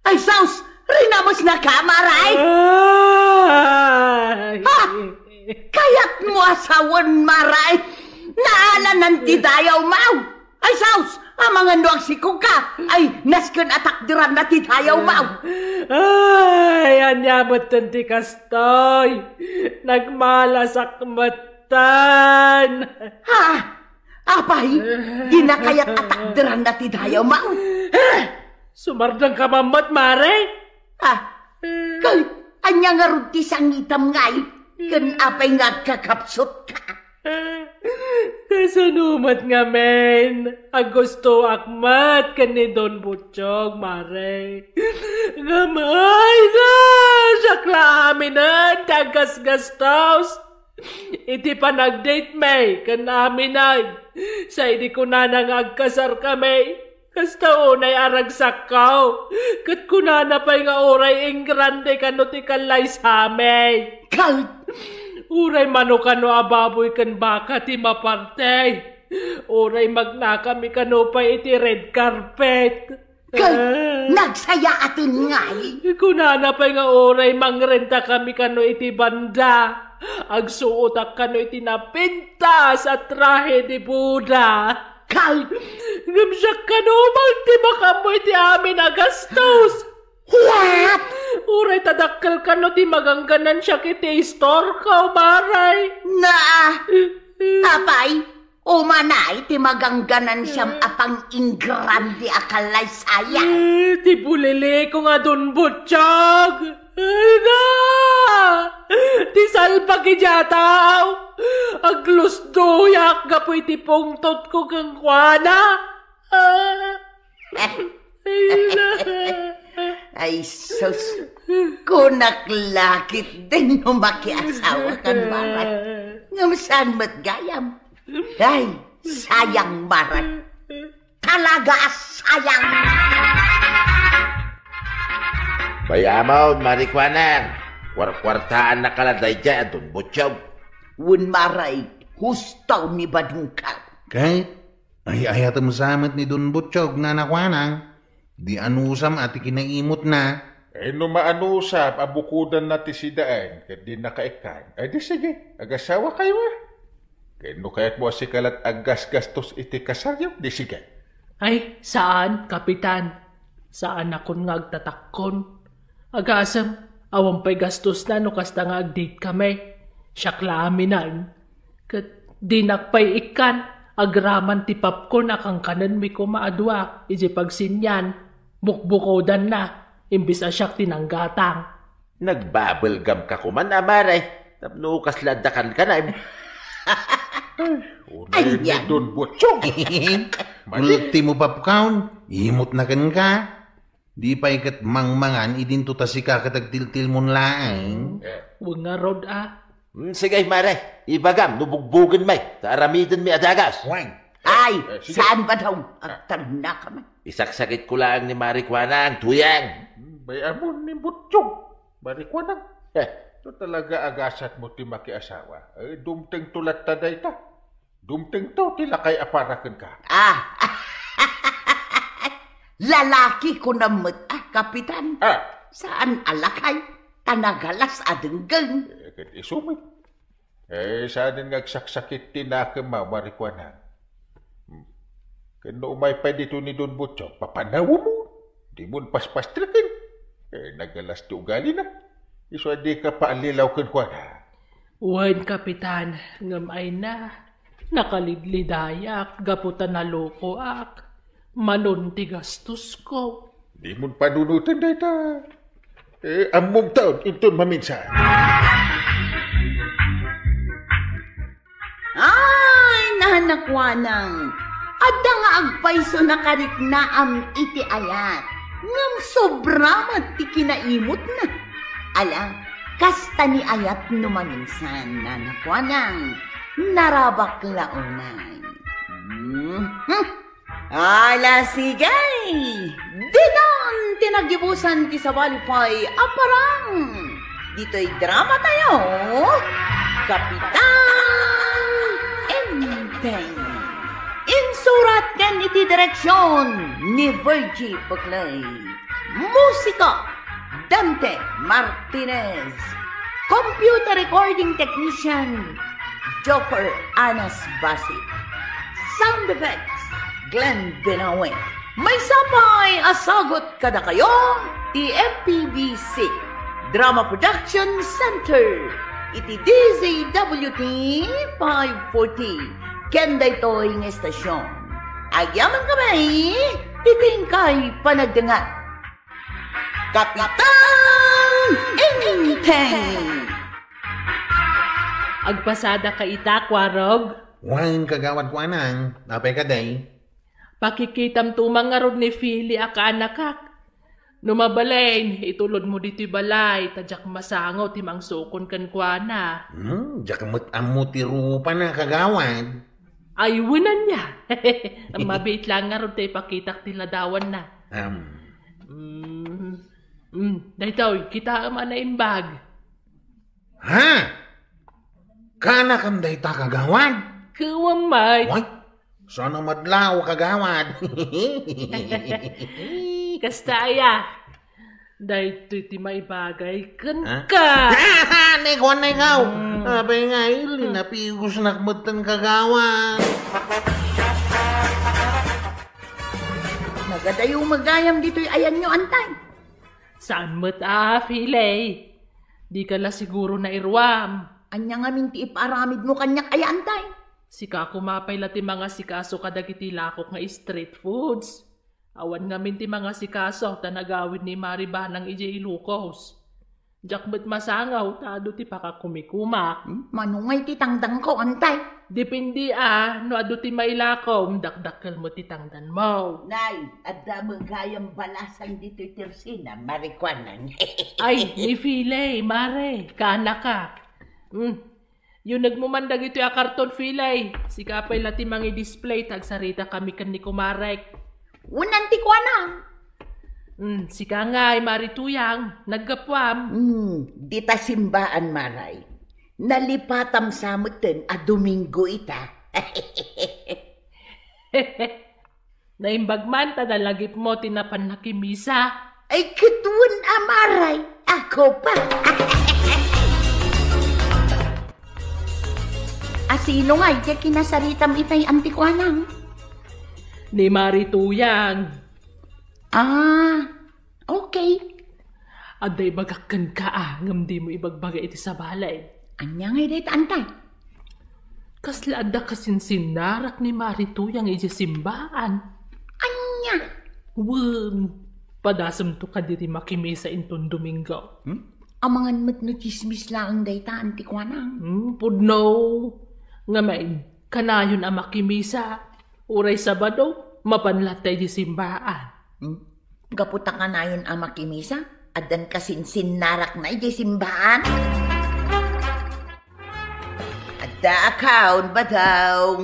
Ay, sus! Rinamesnaka, Mare? Ay! Ha? Kayatmo a sawen, Mare? Naalanan ti dayawmaw? Ay, sus! Amangan no agsikogka? Ay, nasken a takderanna ti dayawmaw. Ay, ania metten ti kastoy? Nagmalasak metten. Ha? Apay, dina kayat a takderanna ti dayawmaw? Sumardengka man met, Mare? Ah, ket ania ngarud ti sangitam ngay? Ken apay nga agkakapsutka? Kasano met ngamin? Agustoak met ken ni Don Butchog, Mare. Ngem ay na! Siak la aminen ti aggasgastos iti panagdate mi ken aminen. Sa idi kunana nga agkasarkami, kasta unay a ragsakko. Ket kunana pay nga uray ingrande kano ti kallaysami. Kal- Uray mano kano a baboy ken baka ti maparte. Uray magnakami kano pay iti red carpet. Ket nagsayaaten ngay. Kunana pay nga uray mangrentakami kano iti banda. Agsuotak kano iti napintas a trahe de boda. Kal- Ngem siak kano man ti makaammo iti amin a gastos. What? Uray ta dakkel kano ti magangganan siak iti istorko, Mare. Na, apay, umanay ti magangganan siam a pang-ingrande a kallaysayat. Eh, ti bulileko nga Don Butchog. Ay na! Ti salbag idiay a tao. Aglusdoyak gapu iti pungtotko kenkuana. Ah. Ay, sus. Kunak la ketdin no makiasawa kan Mare. Ngem saan met gayam? Ay, sayang, Mare. Talaga a sayang. Bay-amon, Marikuanang. Kuarkuartaannaka la daydiay a Don Butchog. Wen, Mare, husto ni badongko. Ket ay-ayatem sa met ni Don Butchog, Nana Kuanang. Di anusam a ti kinaimutna. Eh, no maanusam a bukodanna ti sidaen ket di nakaikkan, eh, di sige, agasawakayo a. Ket no kayatmo a sika lat aggasgastos iti kasaryo, di sige. Ay, saan, Kapitan. Saanakon nga agtatakkon. Agasem, awan pay gastosna no kasta nga agdate kami. Siak la aminen. Ket dinak pay ikkan, agraman ti popcorn a kankanenmi koma a dua idiay pagsinian, bukbukodanna, imbes a siak ti nanggatang. Nagbabelgam ka koman, a Mare, tapno kasla adda kankanem. Unay ni Don Butchog. Mali. Ultimo popcorn, imutna kenka. Di pay ket mangmangan idinto ta sika ket agtiltilmon laeng. Eh. Wen ngarud a. Hmm, sige, Mare, ibagam no bugbugenmi, ta aramidenmi a dagas. Wen. Ay, eh, sige. Saan ba daw? Ah. Agtalnakami. Isaksakitko laeng ni Marikuanang, Tuyang. Hmm, bay-amon ni Butchog, Marikuanang. Eh. No talaga agasatmo ti makiasawa, eh, dumtengto latta dayta. Dumtengto ti lakay a para kenka. Ah. Lalaki kunam met, ah, Kapitan. Ah. Saan a lakay, ta nagalas a denggeng. Eh, ket isu met. Eh, saanen nga agsaksakit ti nakem, Marikuanang. Hmm. Ken no umay pay ditoy ni Don Butchog, papanawemon. Dimon paspastreken. Eh, nagalas ti ugalina. Isu a dika paallilaw kenkuana. Wen, Kapitan, ngem ay na, nakalidlidayak gapu ta nalokoak. Manon ti gastosko. Dimon panunoten dayta. Eh, ammom ta inton maminsan. Ay, nahanakwanang. Adda nga agpayso nakariknaam iti ayat. Ngem sobra met ti kinaimutna. Ala, kasta ni ayat no maminsan, nanakwanang. Narabak la unay. Mhm. Ala, sige! Ditan ti nagibusan ti sabali pay a parang ditoy drama tayo, Kapitan Enteng. Insurat ken iti direksyon ni Virgie Paclay. Musika, Dante Martinez. Computer recording technician, Joffer Anas Basi. Sound effects, Glenn Benawe. Maysa pay a sagut kadakayo ti M P B C Drama Production Center iti D Z W T five forty. Ken daytoy nga estasyon, agyaman kami iti inkay panagdengngeg. Kapitan Enteng! Agpasadaka ita, Kuarog? Wen, Kagawad Kuanang. Apay kadi? Pakikitam tumang ngarud ni Fili a kaanakak. No mabalin, itulodmo ditoy balay, ta diak masango ti mangsukon kenkuana. Hmm, diak met ammo ti rupana, Kagawad. Ay, wen ania. Mabiit lang ngarud ta ipakitak ti ladawanna. Am. Mm, mm, daytoy, kitaem a naimbag. Ha? Kaanakam dayta, Kagawad? Kuwam met. Way, saan a madlaw, Kagawad? Kasta aya. Daytoy ti maibagay kenka. Ha? Nay, kuan, nay, kaw. Hmm. Apay nga, ili, napigosnak metten, Kagawad. Nagadayo met gayam ditoy ayanyo, Antay. Saan met a, Filey? Dika la siguro nairuam. Ania ngamin ti ipaaramidmo kaniak aya, Antay? Sika koma pay la ti mangasikaso kadagiti lakok nga street foods. Awan ngamin ti mangasikaso ta nagawid ni Mari Banang idiay Ilocos. Diak met masango ta adu ti pakakumikumak. Hmm? Mano ngay ti tangdanko, Antay? Depende a, no adu ti mailakom, dakdakkel met ti tangdanmo. Nay, adda met gayam balasan ditoy tersina, Mari Kuanang. Ay, ni Filey, Mare, kaanakak. Hmm. Yunegmo man dagitoy a karton, Filey. Sika pay la ti mangi-display ta agsaritakami ken ni kumarek. Wen, Anti Kuanang. Hmm, sika ngay, Mari Tuyang, naggapuam. Hmm, dita simbaan, Maray. Nalipatam sa metten a Domingo ita. Naimbag man ta nalagipmo ti napan nakimisa. Ay, ket wen a, Maray, ako pa. A sino ngay ti kinasaritam itay, Anti Kuanang? Ni Mari Tuyang. Ah, okay. Adda ibagak kenka a, ngem dimo ibagbaga iti sabali. Ania ngay dayta, Antay? Kasla adda kasinsinnarak ni Mari Tuyang idiay simbaan. Ania? Wen, padasemto kadi ti makimisa inton Domingo. Hmm? Amangan met no tsismis laeng dayta, Anti Kuanang. Hmm, pudno. Ngamin, kanayon a makimisa. Uray Sabado, mapan latta idiay simbaan. Hmm? Gapu ta kanayon a makimisa, addan kasinsinnarakna idiay simbaan? Adda account, Badong.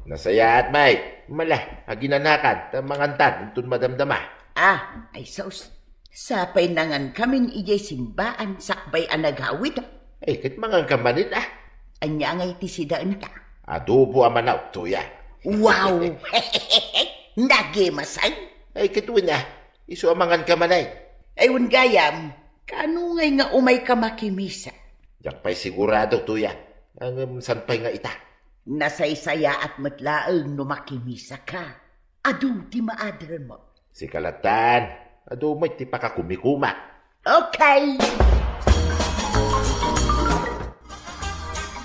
Nasayaat, Mike. Mala, aginanakan, ta mangantan, inton madamdama. Ah, ay sus. Sapay nangankamin idiay simbaan, sakbay a nagawid. Ay, ket manganka manen, ah. Ania ngay ti sidaenta? Adobo a manok, Tuya. Wow! Nagimasag? Ay, ket wen, ah. Isu a manganka manen. Ay, wen gayam, kaano ngay nga umayka makimisa? Diak pay sigurado, Tuya. Ngem saan pay nga ita? Nasaysayaat met laeng no makimisaka. Adu ti maadermo. Sika lattan, adu met ti pakakumikumak. Okay!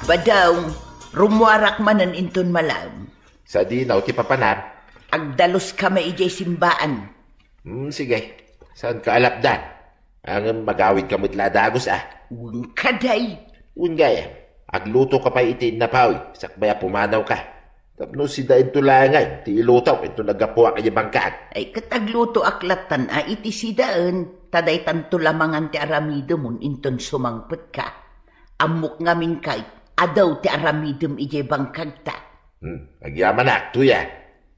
Badong, rummuarak manen inton malam. Sadino ti papanam? Agdaluskami idiay simbaan. Hmm, sige. Saanka a lapdan? Ngem agawidka met la a dagus, a. Wen kadi. Wen gayam, aglutoka pay iti innapawi, sakbay a pumanawka. Tapno sidaento laeng ngay ti iluto inton aggapuak idiay bangkag. Ay, ket aglutoak lattan a iti sidaen, ta daytanto la mangan ti aramidemon inton sumangpetka. Ammok ngamin kay, adu ti aramidem idiay bangkagta. Hmm, agyamanak, tuya.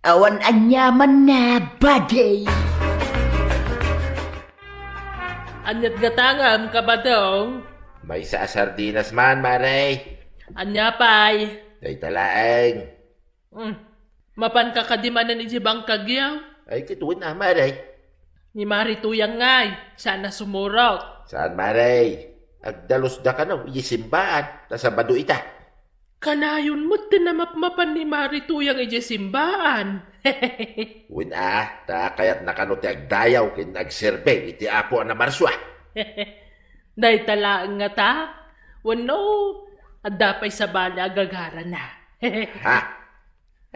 Awan aniamanna, buddy. Aniat gatangem, Kabadong? Maysa a sardinas man, Mare. Ania pay? Dayta laeng. Hmm. Mapanka kadi manen idiay bangkagyo? Ay, ket wen a, Mare. Ni Mari Tuyang ngay, saan a sumurot. Saan, Mare? Agdalusda kano idiay simbaan, ta Sabado ita. Kanayon met ti namapmapan ni Mari Tuyang idiay simbaan. Wen a, ta kayatna kano ti agdayaw ken agserbi iti Apo a namarsua. Dayta laeng ngata? Wenno, adda pay sabali a gagarana? Ha?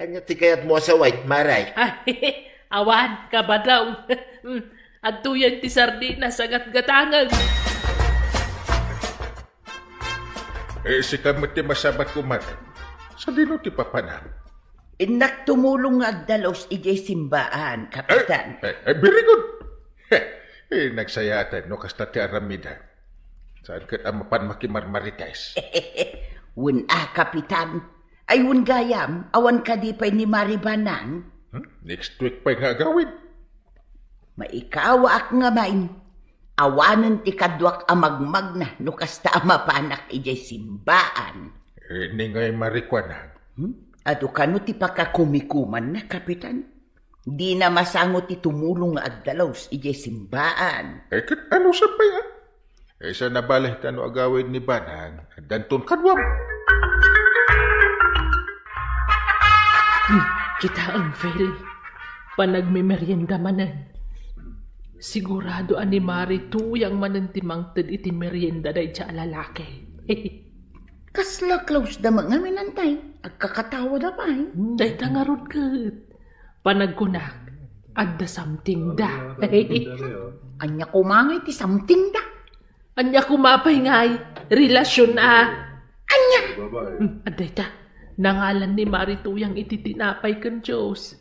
Ania ti kayatmo a sawen, Mare? Ay, awan, Kabadong. Hmm, adtoyen ti sardinas a gatgatangem. Eh, sika met ti masabat, kumare. Sadino ti papanam? Innak tumulong nga agdalus idiay simbaan, Kapitan. Eh, eh, eh, very good. Eh, nagsayaat no kasta ti aramidem. Saan ket a mapan makimarmarites? Wen a, Kapitan. Ay, wen gayam, awan kadi pay ni Mari Banang? Hmm? Next week pay nga agawid. Maikawaak ngamin. Awanen ti kaduak a magmagna no kasta a mapanak idiay simbaan. Eh, ni ngay marikuanak. Hmm? Adu kano ti pakakumikumanna, Kapitan? Dina masango ti tumulong nga agdalus idiay simbaan. Eh, ket ano sa pay, a? Eh, sa nabali kano agawid ni Banang, addanton kaduam. Hmm, kitaem, Phil. Panagmemerienda manen. Sigurado a ni Mari Tuyang manen ti mangted iti merienda daydiay a lalaki. Kasla close da met ngamin, antay. Agkakatawada pay. Dayta ngarud ket. Panagkunak, adda something da. Ania koma ngay ti something da? Ania koma pay ngay, relasyon a. Ania? Hmm, adda ita. Nangalan ni Mari Tuyang iti tinapay ken juice.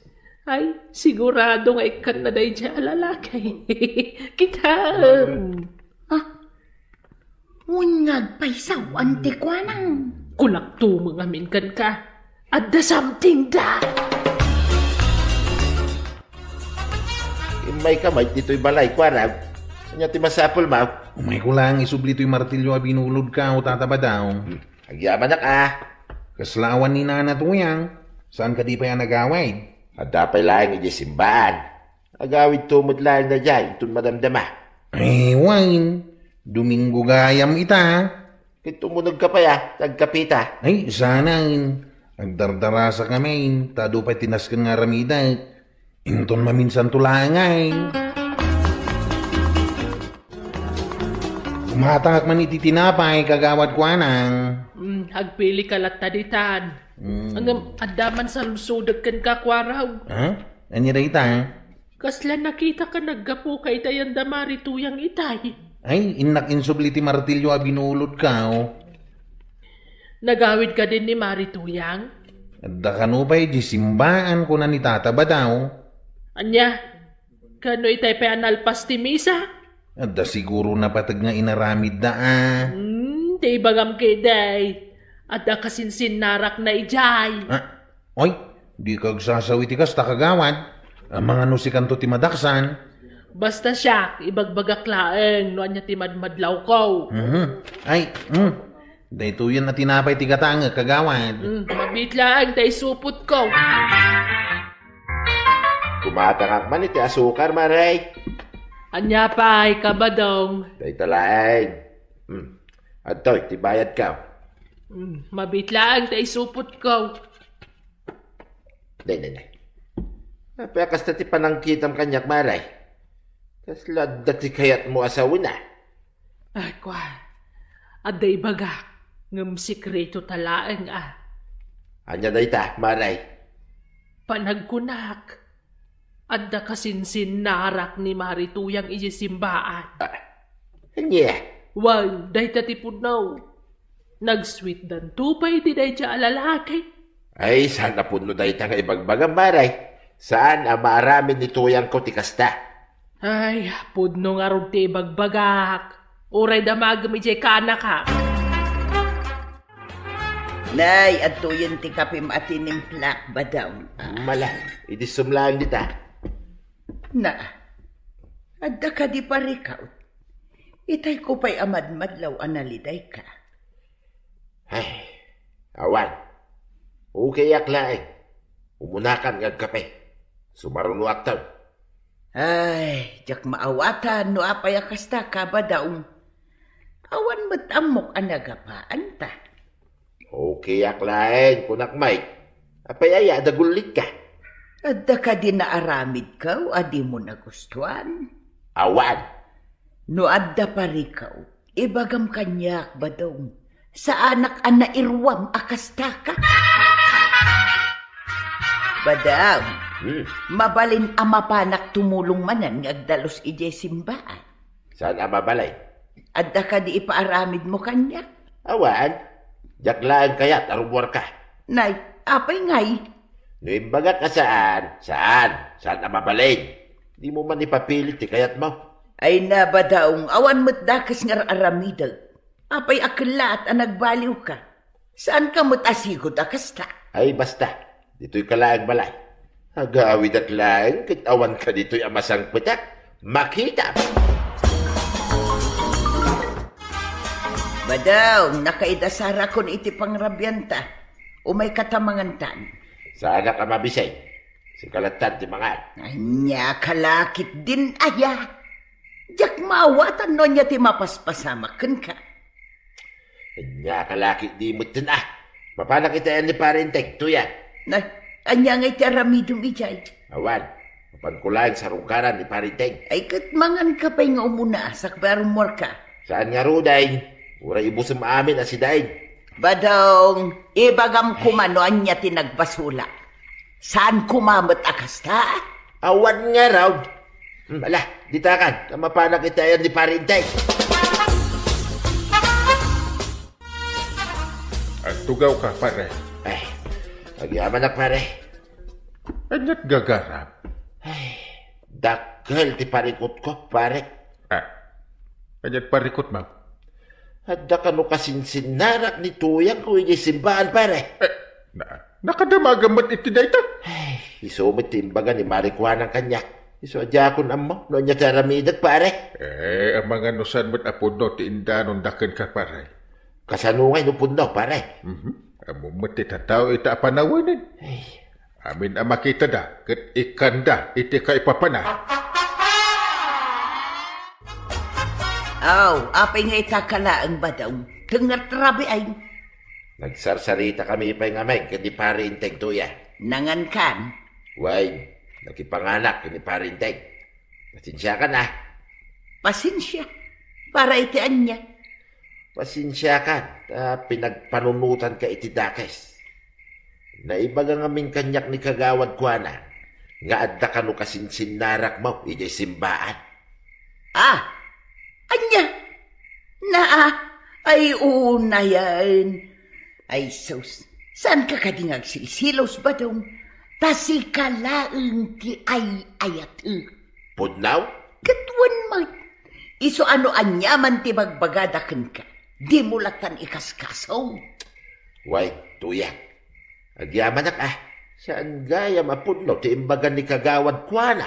Ay, sigurado nga ikkanna daydiay a lalaki. Kitaem. Ah, Wen nga agpaysaw, anti kuanang. Kunak tumeng amin kenka. Adda something da. Immayka met ditoy balay, kuarag. Ania ti masapulmo? Umayko laeng isubli toy martilyo a binulodko, Tata Badong. Hmm. Agyamanak, a. Kasla awan ni Nana Tuyang. Saan kadi pay a nagawid? Adda pay laeng idiay simbaan. Agawidto met laeng daydiay inton madamdama. Ay, wen. Domingo gayam ita. Ket umunegka pay, a, ta agkapita. Ay, saan. Agdardarasakami, ta adu pay ti nasken nga aramidek. Inton maminsanto laeng, ay. Kumatangak man iti tinapay, kagawad kuanang. Mm, agpilika latta ditan. Mm. Ngem adda man saludsodek kenka, kuarag. Ha? Ania dayta? Kasla nakitaka naggapuka itay a Mari Tuyang itay? Ay, innak insubli ti martilyo a binulodko. Nagawid kadin ni Mari Tuyang? Adda kano pay idiay simbaan, kuna ni Tata Badong. Ania? Kano itay pay a nalpas ti misa? Adda siguro napateg nga inaramidda, a. Hmm, ti ibagam ketdi. Adda kasinsinnarakna idiay. Ah, oy, dika agsasaw iti kasta, kagawad. Amangan no sikanto ti madaksan. Basta siak, ibagbagak laeng no ania ti madmadlawko. Mhm. Ay, mm. Daytoyen a tinapay ti gatangek, kagawad. Mm, mabiit laeng ta isupotko. Kumatangak man iti asukar, Mare. Ania pay, Kabadong? Dayta laeng. Hmm. Adtoy ti bayadko. Hmm, mabiit laeng ta isupotko. Nay, nay, nay. Apay a kasta ti panangkitam kaniak, Mare? Kasla adda ti kayatmo a sawen, a? Ay, kua. Adda ibagak, ngem sekreto ta laeng, a. Ania dayta, Mare? Panagkunak, adda kasinsinnarak ni Mari Tuyang idiay simbaan. Ah. Yeah. Wen, dayta ti pudno. Nagsweetdanto pay ti dayta a lalaki. Ay, saan a pudno dayta nga ibagbagam, pare. Saan a maaramid ni tuyangko ti kasta. Ay, pudno ngarud ti ibagbagak. Uray damagem idiay kaanakak. Nay, adtoyen ti kapim a tinimplak, Badong. Mala, idissum laeng dita. Na, adda kadi parikaw? Itayko pay a madmadlaw a nalidayka. Ay, awan. Okayak laeng. Umunakan nga agkape. Sumarunoakton. Ay, diak maawatan no apay a kasta ka, Badong. Awan met ammok a nagapaanta. Okayak laeng, kunak, Mike. Apay aya a dagullitka? Adda kadi naaramidko a dimo nagustuan? Awan. No adda parikaw, ibagam kaniak, Badong. Saanak a nairuam a kastaka. Badong, Hmm. mabalin a mapanak tumulong manen nga agdalus idiay simbaan. Saan a mabalin? Adda kadi ipaaramidmo kaniak? Awan. Diak laeng kayat a rumuarka. Nay, apay ngay? No imbagak a saan, saan. Saan a mabalin. Dimo man ipapilit ti kayatmo. Ay na, Badong, awan met dakes nga ar-aramidek. Apay a kellaat a nagbaliwka? Saanka met a sigud a kasta? Ay, basta. Ditoyka laeng balay. Agawidak laeng ket awanka ditoy a masangpetak. Makitam! Badong, nakaidasarakon iti pangrabianta. Umayka ta mangantan. Saanak a mabisig. Sika lattan ti mangan. Ania ka la ketdin aya? Diak maawatan no ania ti mapaspasamak kenka. Ania ka la ketdi metten a? Mapanak iti ayan ni Pare Enteng, tuyang. Na, ania ngay ti aramidem idiay? Awan, mapanko laeng sarungkaran ni Pare Enteng. Ay, ket manganka pay nga umuna, sakbay a rumuarka. Saan ngaruden, uray ibusem amin a sidain. Badong, ibagam koma no ania ti nagbasolak. Saan koma met a kasta? Awan ngarud. Hmm, ala, ditakan, ta mapanak iti ayan ni Pare Enteng. Agtugawka, pare. Ay, agyamanak, pare. Ania't gagaram? Ay, dakkel ti parikutko, pare. Ah, ania't parikutmo? Adda kano kasinsinnarak ni tuyangko idiay simbaan, pare. Eh, na, nakadamagam met iti dayta? Ay, isu met ti imbaga ni Mari Juanang kaniak. Isu a diakon ammo no ania ti aramidek, pare. Eh, amangan no saan met a pudno ti indanonda kenka, pare. Kasano ngay no pudno, pare? Mhm. Ammom met ti tattao ita a panawenen. Ay. Amin a makitada ket ikkanda iti kaipapana. Aw, apay nga ita ka laeng, Badong? Tengngat rabiay. Nagsarsaritakami pay ngamin ken ni Pare Enteng, tuya. Nangankan? Wen, nakipanganak ken ni Pare Enteng. Pasensiakan, a. Pasensia? Para iti ania? Pasensiakan, ta pinagpanunotanka iti dakes. Naibaga ngamin kaniak ni Kagawad Juana nga adda kano kasinsinnarakmo idiay simbaan. Ah! Ania? Naa, ay, unayen. Ay, sus, saanka kadi nga agsilsilos, Badong? Ta sika laeng ti ay-ayatek. Pudno? Ket wen met, isu a no aniaman ti bagbagada kenka, dimo lattan ikaskaso. Wen, tuya. Agyamanak, a. Saan gayam a pudno ti imbaga ni Kagawad Juana.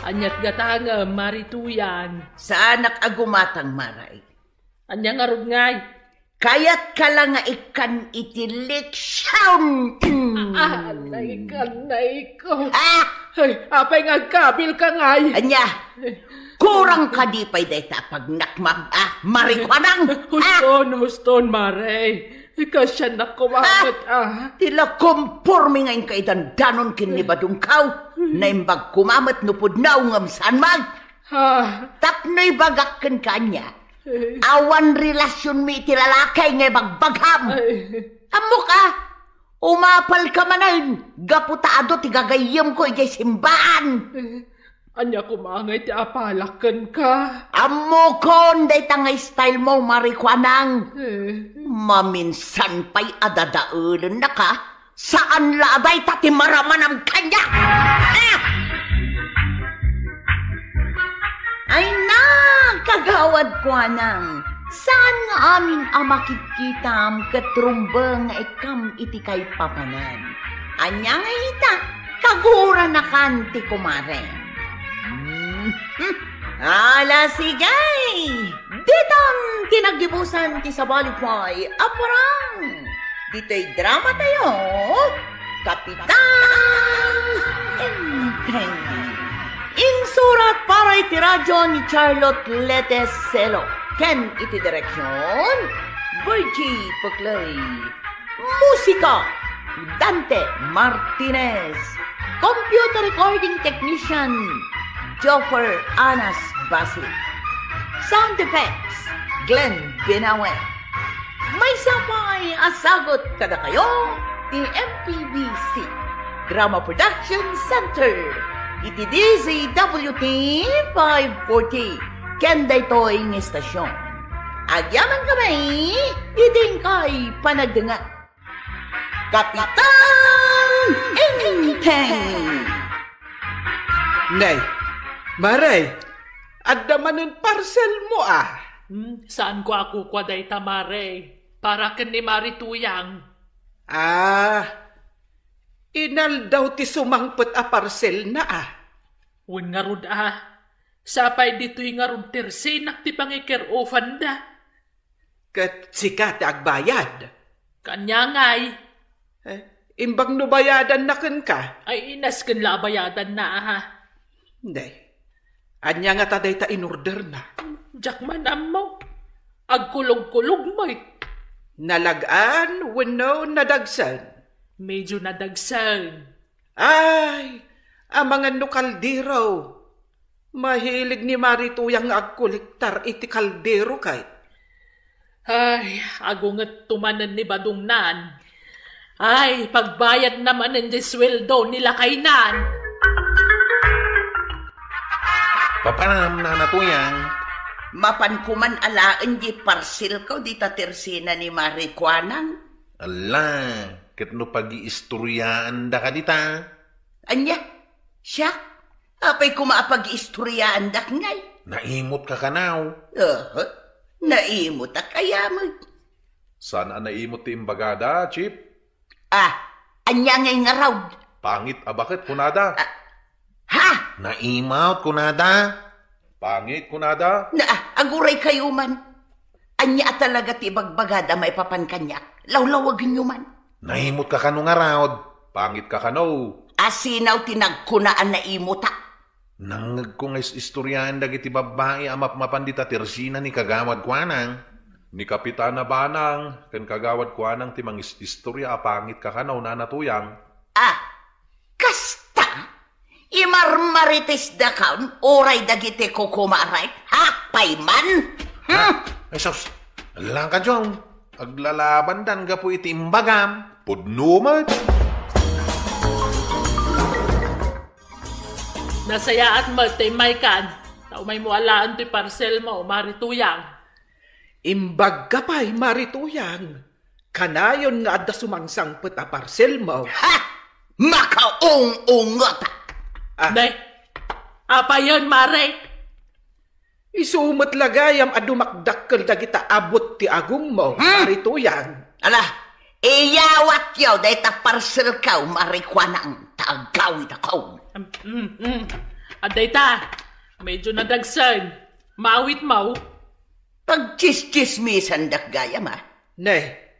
Ania't gatangem, Mari Tuyang? Saanak a gumatang, Mari. Ania ngarud ngay? Kayatka la nga ikkan iti leksion. Ah, naikan, naiko. Ah! Ay, apay nga agkabilka ngay? Ania? Kurang kadi pay dayta a pagnakmam, ah, Mari Juanang? Ah! Huston, huston, Mare. Ikasiannak koma met, ah. Ti la komporme nga inka idandanon ken ni Badongko. Naimbag koma met no pudno ngem saan man. Ah. Tapno ibagak kenka ania, awan relasionmi iti lalaki nga ibagbagam. Ay. Ammok, a, umapalka manen gapu ta adu ti gagayyemko idiay simbaan. Ania koma ngay ti apalak kenka? Ammokon dayta nga style mo, Mari Kuanang. Eh. Maminsan pay a dadaelennaka, saan la a dayta ti maramanam kaniak. Ah! Ay na, Kagawad Kuanang, saan nga amin a makitkitam ket rumbeng nga ikkam iti kaipapanan. Ania nga ita, kaguranakan ti kumare. Hmm. Ala, sige! Ditan ti naggibusan ti sabali pay a parang. Ditoy drama tayo, Kapitan Enteng. Insurat para iti radyo ni Charlotte Lete Celo ken iti direksyon, Virgie Puclay. Musika, Dante Martinez. Computer recording technician, Joffer Anas Basil. Sound effects, Glenn Binawe. Maysa pay a sagut kadakayo ti M P B C Drama Production Center iti D Z W T five forty ken daytoy nga istasyon. Agyamankami iti inkay panagdengngeg. Kapitan Enteng! Nay, Mare, adda manen parcel mo, a? Hmm, saanko a kukua dayta, Mare. Para ken ni Mari Tuyang. Ah, inaldaw ti sumangpet a parcelna, a? Wen ngarud, a. Sapay ditoy ngarud tersinak ti pangikir-ofanda. Ket sika ti agbayad. Kaniangay? Eh, imbag no bayadanna kenka? Ay, inasken la a bayadanna, aha. Nay, ania ngata dayta inorderna? Diak man ammo. Agkulogkulog met. Nalag-an wenno nadagsen? Medyo nadagsen. Ay, amangan no kaldero. Mahilig ni Mari Tuyang nga agkolektar iti kaldero kay. Ay, agungetto manen ni Badongnan. Ay, pagbayadna manen ti sueldo ni lakaynan. Papanam, Nana Tuyang. Mapanko man alaen ti parcelko dita tersina ni Mari Kuanang. Ala, ket no pagiistoryaandaka dita? Ania? Siak? Apay koma a pagiistoryaandak ngay? Naimotka kano? Aha, naimotak aya met. Saan a naimot ti imbagada, Chief? Ah, ania ngay ngarud? Pangit a baket kunada. Ah, ha? Naimot kunada. Pangit kunada. Na, ah, aguray kayo man. Ania a talaga ti ibagbagada maipapan kaniak? Lawlawagenyo man. Naimotka kano ngarud? Pangitka kano? Asino ti nagkuna a naimotak? Nangngegko nga is-istoriaen dagiti babbai a mapmapan dita tersina ni Kagawad Kuanang. Ni Kapitana Banang ken Kagawad Kuanang ti mangis-istoria a pangitka kano, Nana Tuyang. Ah, kasta? Imarmarites dakon uray dagiti kukumarek? Ha? Payman? Hmm? Ay, sus! Langka, Jong. Aglalabandan gapu iti imbagam. Pudno met. Nasayaat met ta immaykan. Ta umaymo alaen toy parcelmo, Mari Tuyang. Imbagka pay, Mari Tuyang. Kanayon nga adda sumangsangpet a parcelmo. Ha! Makaung-ungot! Ah. Nay, apayen, Mare? Isu met la gayam a dumakdakkel dagita abut ti agummo, hmm? Mari Tuyang. Ala, iyawatyo dayta parcelko, Mari Kuanang, ta agawidakon. Mm, mm, mm. Adda ita, medyo nadagsen. Maawitmo? Pagtsistsismisandak gayam, a. Ne,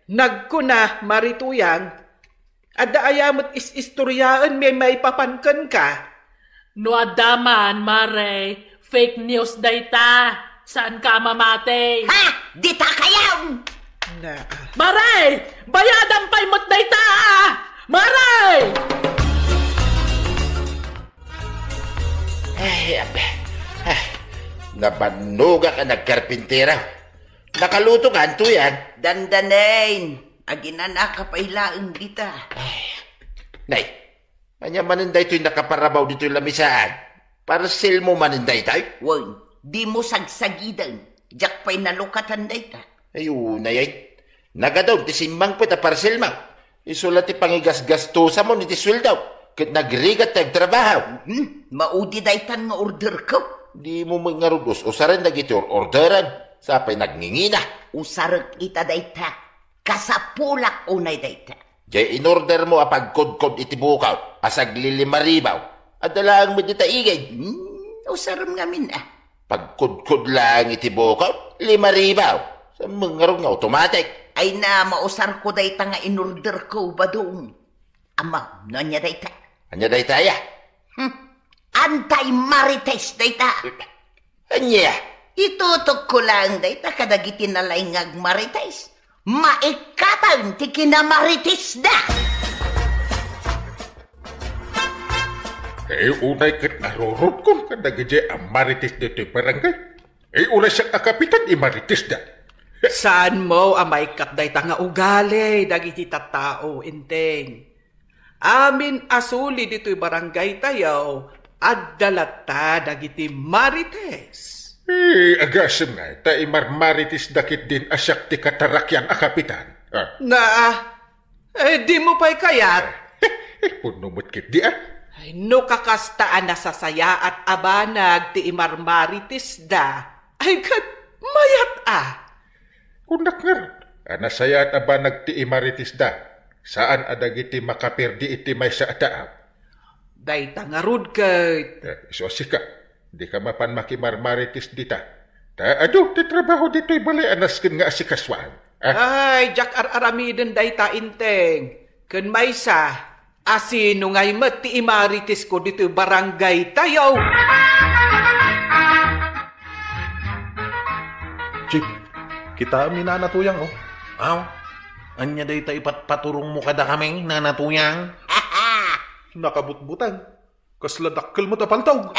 nagkuna, Mari Tuyang, adda aya met is-istoriaenmi maipapan kenka? No adda man, Mare, fake news dayta. Saanka a mamati? Ha? Dita kayon! Na, ah. Mare! Bayadam pay met dayta, a! Mare! Ay, abe. Ay, nabannogak a nagkarpintero. Nakaluto ka, Tuyang? Dandanen, aginanaka pay laeng dita. Ay, nay, ania manen daytoy nakaparabaw ditoy lamisaan? Parselmo manen daytoy? Wen, dimo sagsagiden. Diak pay nalukatan dayta. Ay, unay ay. Nagadun ti simmangpet a parselmo. Isu la ti pangigasgastusam iti sueldo. Ket nagrigat ti agtrabaho. Hmm, maudi daytan nga orderko. Dimo met ngarud us-usaren dagiti or-orderen. Sapay nagngingina. Usarek ita dayta. Kasapulak unay dayta. Jay inordermo a pagkudkod iti bukaw a saglilima ribu. Adda laeng met dita igid. Hmm, usarem ngamin, ah. Pagkudkod laeng iti bukaw, lima ribu. Saan met ngarud nga automatic? Ay na, mausarko dayta nga inorderko, Badong. Ammo, no ania dayta? Ania dayta, aya? Hmm. Anti-marites dayta. Ania? Itutokko laeng dayta kadagiti nalaing nga agmarites. Maikkaten ti kinamaritesda. Eh, unay ket arurutkon kadagiti ammarites ditoy barangay. Eh, uray siak a kapitan, imaritesda. Saanmo a maikkat dayta nga ugali dagiti tattao, Enteng. Amin a suli ditoy barangay tayo, adda latta dagiti marites. Eh, agasem nga, ta imarmarites da ketdin a siak ti katarakian a kapitan. Ah. Na, eh, dimo pay kayat? Eh, punno met ketdi, ah. Ay, no kakasta a nasasayaat a banag ti imarmaritesda, ay ket mayat a. Kunak ngarud, a nasayaat a banag ti imaritesda, saan a dagiti makaperdi iti maysa a tao. Dayta ngarud ket. Eh, isu a sika, dika mapan makimarmarites dita. Ta adu ti trabaho ditoy balay a nasken nga asikasuan. Ah. Ay, diak ar-aramiden dayta, Enteng. Ken maysa, asino ngay met ti imaritesko ditoy barangay tayo? Chief, kitaem ni Nana Tuyang, oh. Aw, ania dayta ipatpaturongmo kadakami, Nana Tuyang? Nakabutbuteng. Kasla dakkel met a paltog.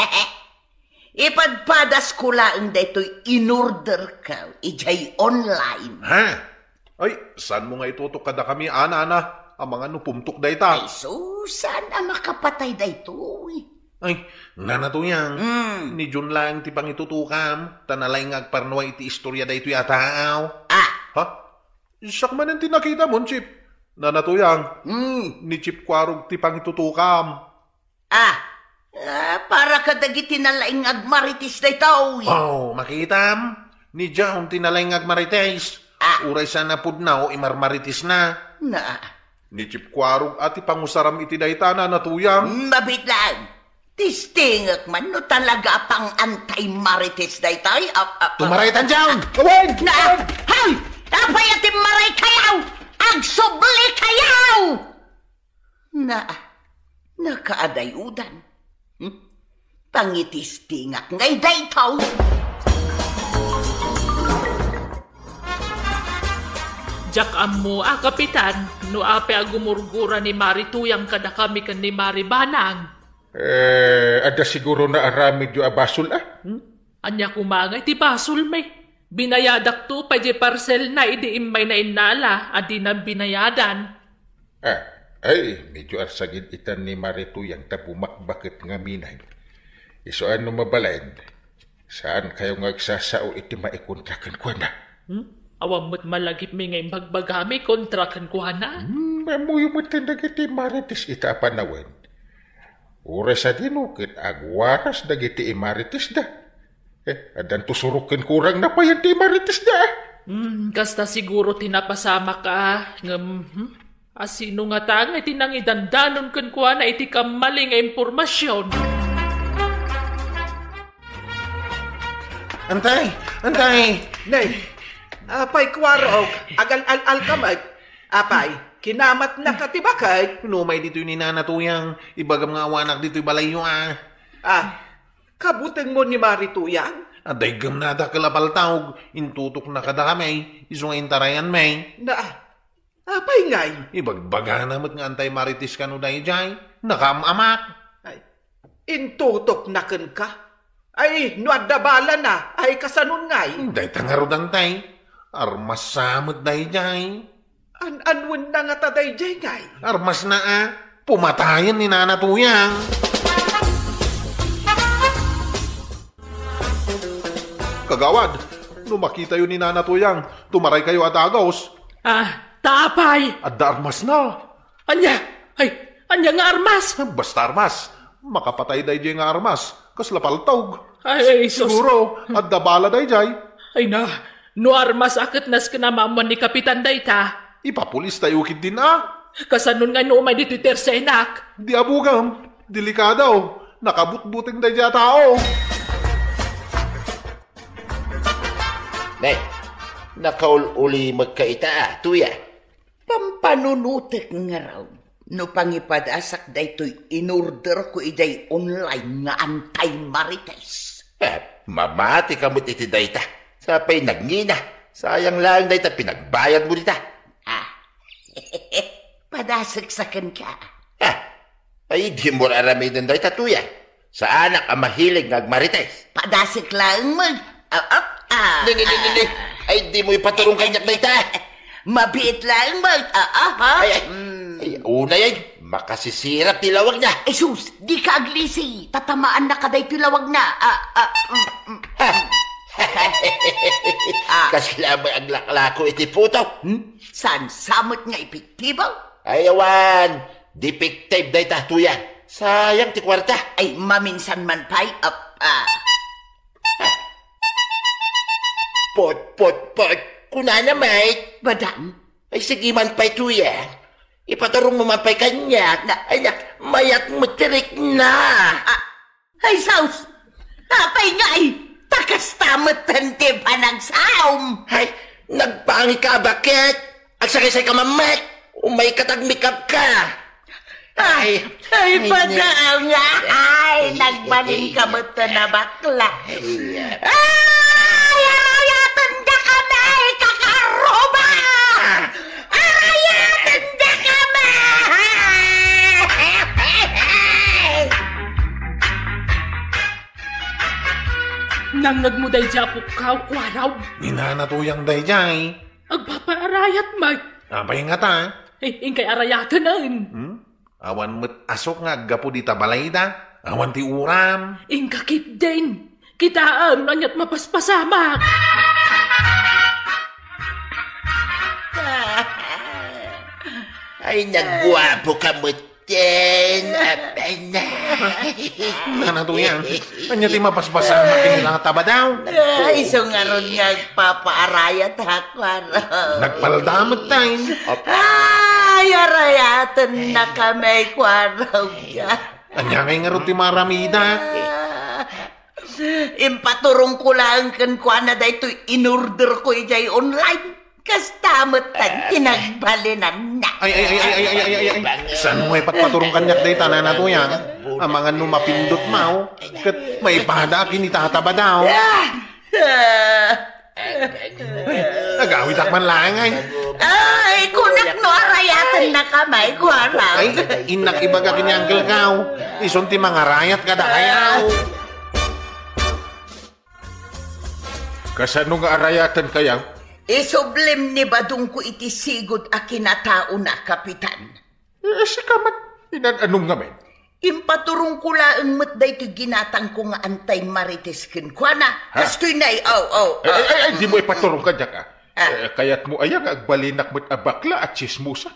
Ipadpadasko laeng daytoy inorderko idiay online. Ha? Ay, saanmo nga itutok kadakami, a, Nana, amangan no pumtok dayta? Ay, sus, saan a makapatay daytoy? Ay, Nana Tuyang, Hmm. ni Jun laeng ti pangitutokam, ta nalaing nga agparnuay iti istorya daytoy a tao. Ah. Ha? Siak manen ti nakitamon, Chief. Nana Tuyang, Hmm. ni Chief Kuarog ti pangitutokam. Ah, ah, para kadagiti nalaing nga agmarites daytoy. Oh, makitam? Ni John ti nalaing nga agmarites. Ah. Uray saan a pudno, imarmaritesna. Na. Ni Chief Kuarog a ti pangusaram iti dayta, Nana Tuyang. Mabiit laeng. Testingek man no talaga a pang-anti-marites daytoy. Ah, ah, ah. Tumarayan, John! Awan! Na, hay! Apay a timmaray kayaw? Agsubli kayaw! Na, nakaadayodan. Hmm? Pangitestingak ngay daytoy. Diak ammo a, Kapitan, no apay a gumurgura ni Mari Tuyang kadakami ken ni Mari Banang. Eh, adda siguro naaramidyo a basol, ah? Hmm? Ania koma ngay ti basolmi? Binayadakto pay diay parselna idi immay nainnala a dina binayadan. Ah, ay, medyo arsagid itan ni Mari Tuyang ta bumakbaket ngamin. Isu a no mabalin, saankayo nga agsasao iti maikontra kenkuana? Hmm? Awan met malagipmi nga imbagbagami kontra kenkuana? Hmm, ammoyo met dagiti marites ita a panawen. Uray sadino ket agwaras dagiti imaritesda. Eh, addanto surok ken kurang napayen ti imaritesda, ah. Hmm, kasta siguro ti napasamak, ah. Ngem, hmm? Asino ngata ngay ti nangidandanon kenkuana iti kammali nga impormasion? Antay! Antay! Nay! Apay, Kuarog, agal-al-al ka met. Apay, kinamatnaka ti baket? Umay ditoy ni Nana Tuyang, ibagam nga awanak ditoy balayyo, ah. Ah, kabutengmo ni Mari Tuyang? Adda iggemna a dakkel a paltog, intutokna kadakami, isu nga intarayanmi. Na, apay ngay? Ibagbagana met nga anti-marites kano daydiay, nakaam-amak. Ay, intutokna kenka? Ay, no adda balana, ay kasanon ngay? Dayta ngarud, Antay. Armas sa met daydiay. An-anuenna ngata daydiay ngay? Armasna a pumatayen ni Nana Tuyang. Kagawad, no makitayo ni Nana Tuyang, tumaraykayo a dagus. Ah, ta apay? Adda armasna. Ania? Ay, ania nga armas? Basta armas. Makapatay daydiay nga armas. Kasla paltog. Ay, ay, sus. Siguro, adda bala daydiay. Ay na, no armas a ket nasken a maammuan ni Kapitan dayta. Ipapulis tayo ketdin a. Kasanon nga no umay ditoy tersenak? Di abugam. Delikado. Nakabutbuteng daydiay a tao. Nay, nakaul-ulimekka ita a, Tuya. Pampanunotek ngarud no pangipadasak daytoy inorderko idiay online nga anti-marites. Eh, mamatika met iti dayta. Sapay nagngina. Sayang laeng dayta pinagbayadmo dita. Ah. Padasek saken ka. Ah. Ay, dimo aramiden dayta, Tuya. Saanak a mahilig nga agmarites. Padasek laeng met. Ah, ah, ah, Ni, ni, ni, ni, ni. Ay, dimo ipaturong kaniak dayta. Mabiit laeng met. Ah, ah, ha? Ay, ay. Mm. Ay, unay, ay, makasisirap ti lawagna. Jesus, dika aglisi. Tatamaannaka daytoy lawagna. Ah, ah, mm, mm. Ah. Ah. Kasla met aglaklako iti puto. Hmm? Saan sa met nga epektibo? Ay, awan. Defective dayta, Tuya. Sayang ti kuarta. Ay, maminsan man pay, ap-, ah. Pot, pot, pot. Kunana, mate. Madam? Ay, sige man pay, Tuya. Ipaturongmo man pay kaniak. Na- Ay, na, mayat met ti rikna. Ah, Ay, sus! Apay ngay, ta kasta metten ti panagsaom. Ay, nagpangika a baket. Agsakay-sakay ka man met. Umayka ta agmikapka. Ay, ay, ay, padaal nga. Ay, nagbalin ka metten a bakla. Ay, ay, ay, atendakami, kakaruba! Arayaten dakami! Nangngegmo daydiay a pukkaw, kuaraw? Ni Nana Tuyang daydiay. Agpapaarayat met. Apay ngata? Eh, inkay arayatenen. Hmm? Awan met asuk nga aggapu dita balayda. Awan ti uram. Inka ketdin. Kitaem no aniat mapaspasamak. Ay, naguapo ka metten. Apay na. Nana Tuyang, ania ti mapaspasamak ken ni Tata Badaw? Ay, isu ngarud nga agpapaarayat, ha, kuaro. Nagpalda metten. Ay, arayaten na kami, kuaro. Ania ngay ngarud ti maaramida? Ah, impaturongko laeng kenkuana daytoy inorderko idiay online. Kasta met ti nagbalinanna. Ay, ay, ay, ay, ay, ay, ay, ay, ay. Saan mo ipatpaturong kaniak dayta, Nana Tuyang? Amangan no mapindutmo, ket maipadaak ken ni Tata Badaw. Ah! Ah! Agawitak man laeng, ay. Ay, kunak no arayaten na kamay, kuana. Ay, innak ibaga ken ni Uncle Kao. Isun ti mangarayat kadakayaw. Kasano nga arayaten kayaw? Isublim ni Badongko iti sigud a kinataona, Kapitan. Eh, sika met, inan-anong ngamin? Impaturongko laeng met daytoy ginatangko nga anti-marites kenkuana. Ha? Kastoy na, aw, aw, Eh, eh, eh, eh, di mo ipaturong kadiak, ah. Ah. Eh, kayatmo aya nga agbalinak met a bakla a tsismosa?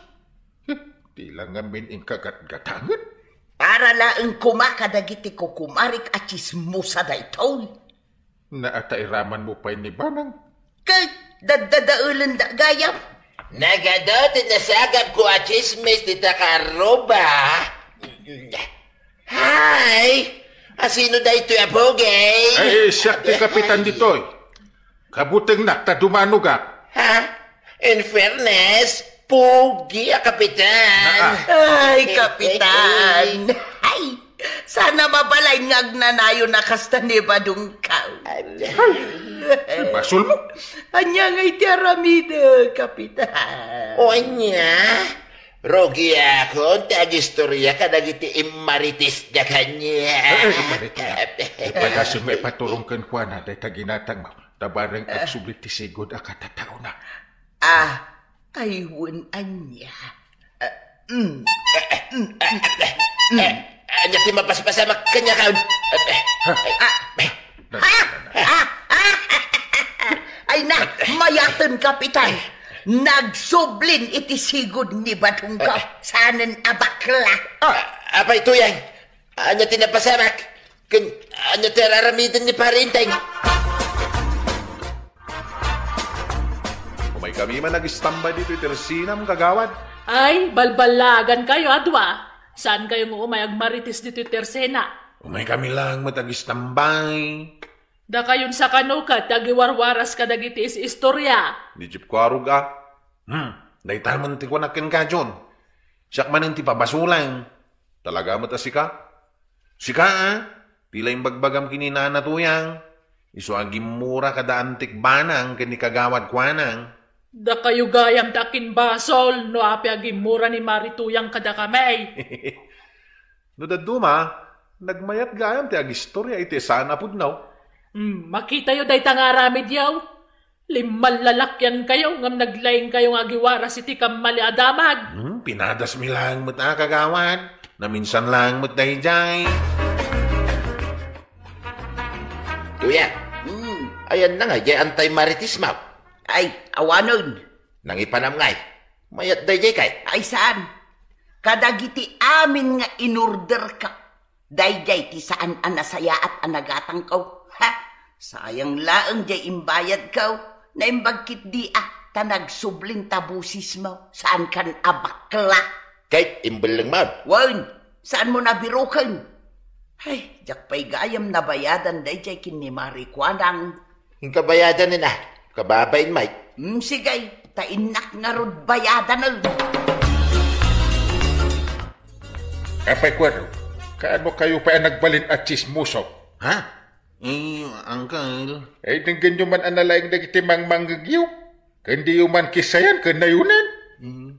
Hm, di la ngamin inka gatgatangen. Para laeng koma kadagiti kukumarik a tsismosa daytoy. Naata iramanmo pay ni Banang? Ket daddadaelenda gayam. Nagadu ti nasagabko a tsismis dita kaarruba. Hay! Asino daytoy a pogi? Ay, siak ti kapitan ditoy. Kabutengnak ta dumanogak. Ha? In fairness, pogi a kapitan. Naa. Ay, kapitan. Ay, sana mabalin nga agnanayon a kasta ni Badongko. Ay, basolmo. Ania ngay ti aramidek, kapitan? O ania? Rugiakon ti agistoria kadagiti immarites da kaniak. Ay, ay, immarites. Ipadasem nga ipaturong kenkuana dayta ginatangmo. Ta bareng agsubli ti sigud a katataona. Ah, ay, wen ania. Ah, mm. Eh, ania ti mapaspasamak kaniak? Ah, ah, ah, ah, Ken, Kapitan, nagsublin iti sigud ni Badongko. Ah. Saanen a bakla. Ah, apay, Tuyang, ania ti napasamak? Ken ania ti ar-aramiden ni Pari Enteng? Umaykami man agistambay ditoy tersenam, kagawad. Ay, balballaagankayo a dua. Saankayo nga umay agmarites ditoy tersena? Umaykami laeng met agistambay. Dakayon sa kano ket ti agiwarwaras kadagiti is-istoria. Ni Jeep Kuarog a. Hmm, dayta man ti kunak kenka, John. Siak manen ti pabasolan. Talaga met a sika? Sika, a? Ti la imbagbagam ken ni Nana Tuyang. Isu a gimmura kada Antik Banang ken ni Kagawad Kuanang. Dakayo gayam ti akinbasol no apay a gimmura ni Mari Tuyang kadakami. No dadduma, nagmayat gayam ti agistoria iti saan a pudno. Hmm, makitayo dayta nga aramidyo. Limmallalakiankayo ngem naglaingkayo nga agiwaras iti kammali a damag. Hmm, pinadasmi laeng met a, kagawad. Naminsan laeng met daydiay. Kuya, hmm, ayanna nga diay antay marites mo? Ay, awanen. Nangipanam ngay? Mayat daydiay kay? Ay, saan? Kadagiti amin nga inorderko, daydiay ti saan a nasayaat a nagatangko. Ha? Sayang laeng diay imbayadko. Naimbag ketdi a, ta nagsublin ta bosesmo. Saankan a bakla. Kay imbellengmo? Wen, saanmo nabiroken? Ay, diak pay gayam nabayadan daydiay ken ni Mari Kuanang. Inka bayadanen a, kababain, Mike. Hmm, sige, ta innak ngarud bayadanen. Apay Kuarog, kaano kayo pay a nagbalin a tsismoso? Ha? Eh, Uncle. Eh, denggenyo man a nalaing dagiti mangmangngegyo. Ken diyo man kissayan ken nayonen. Eh,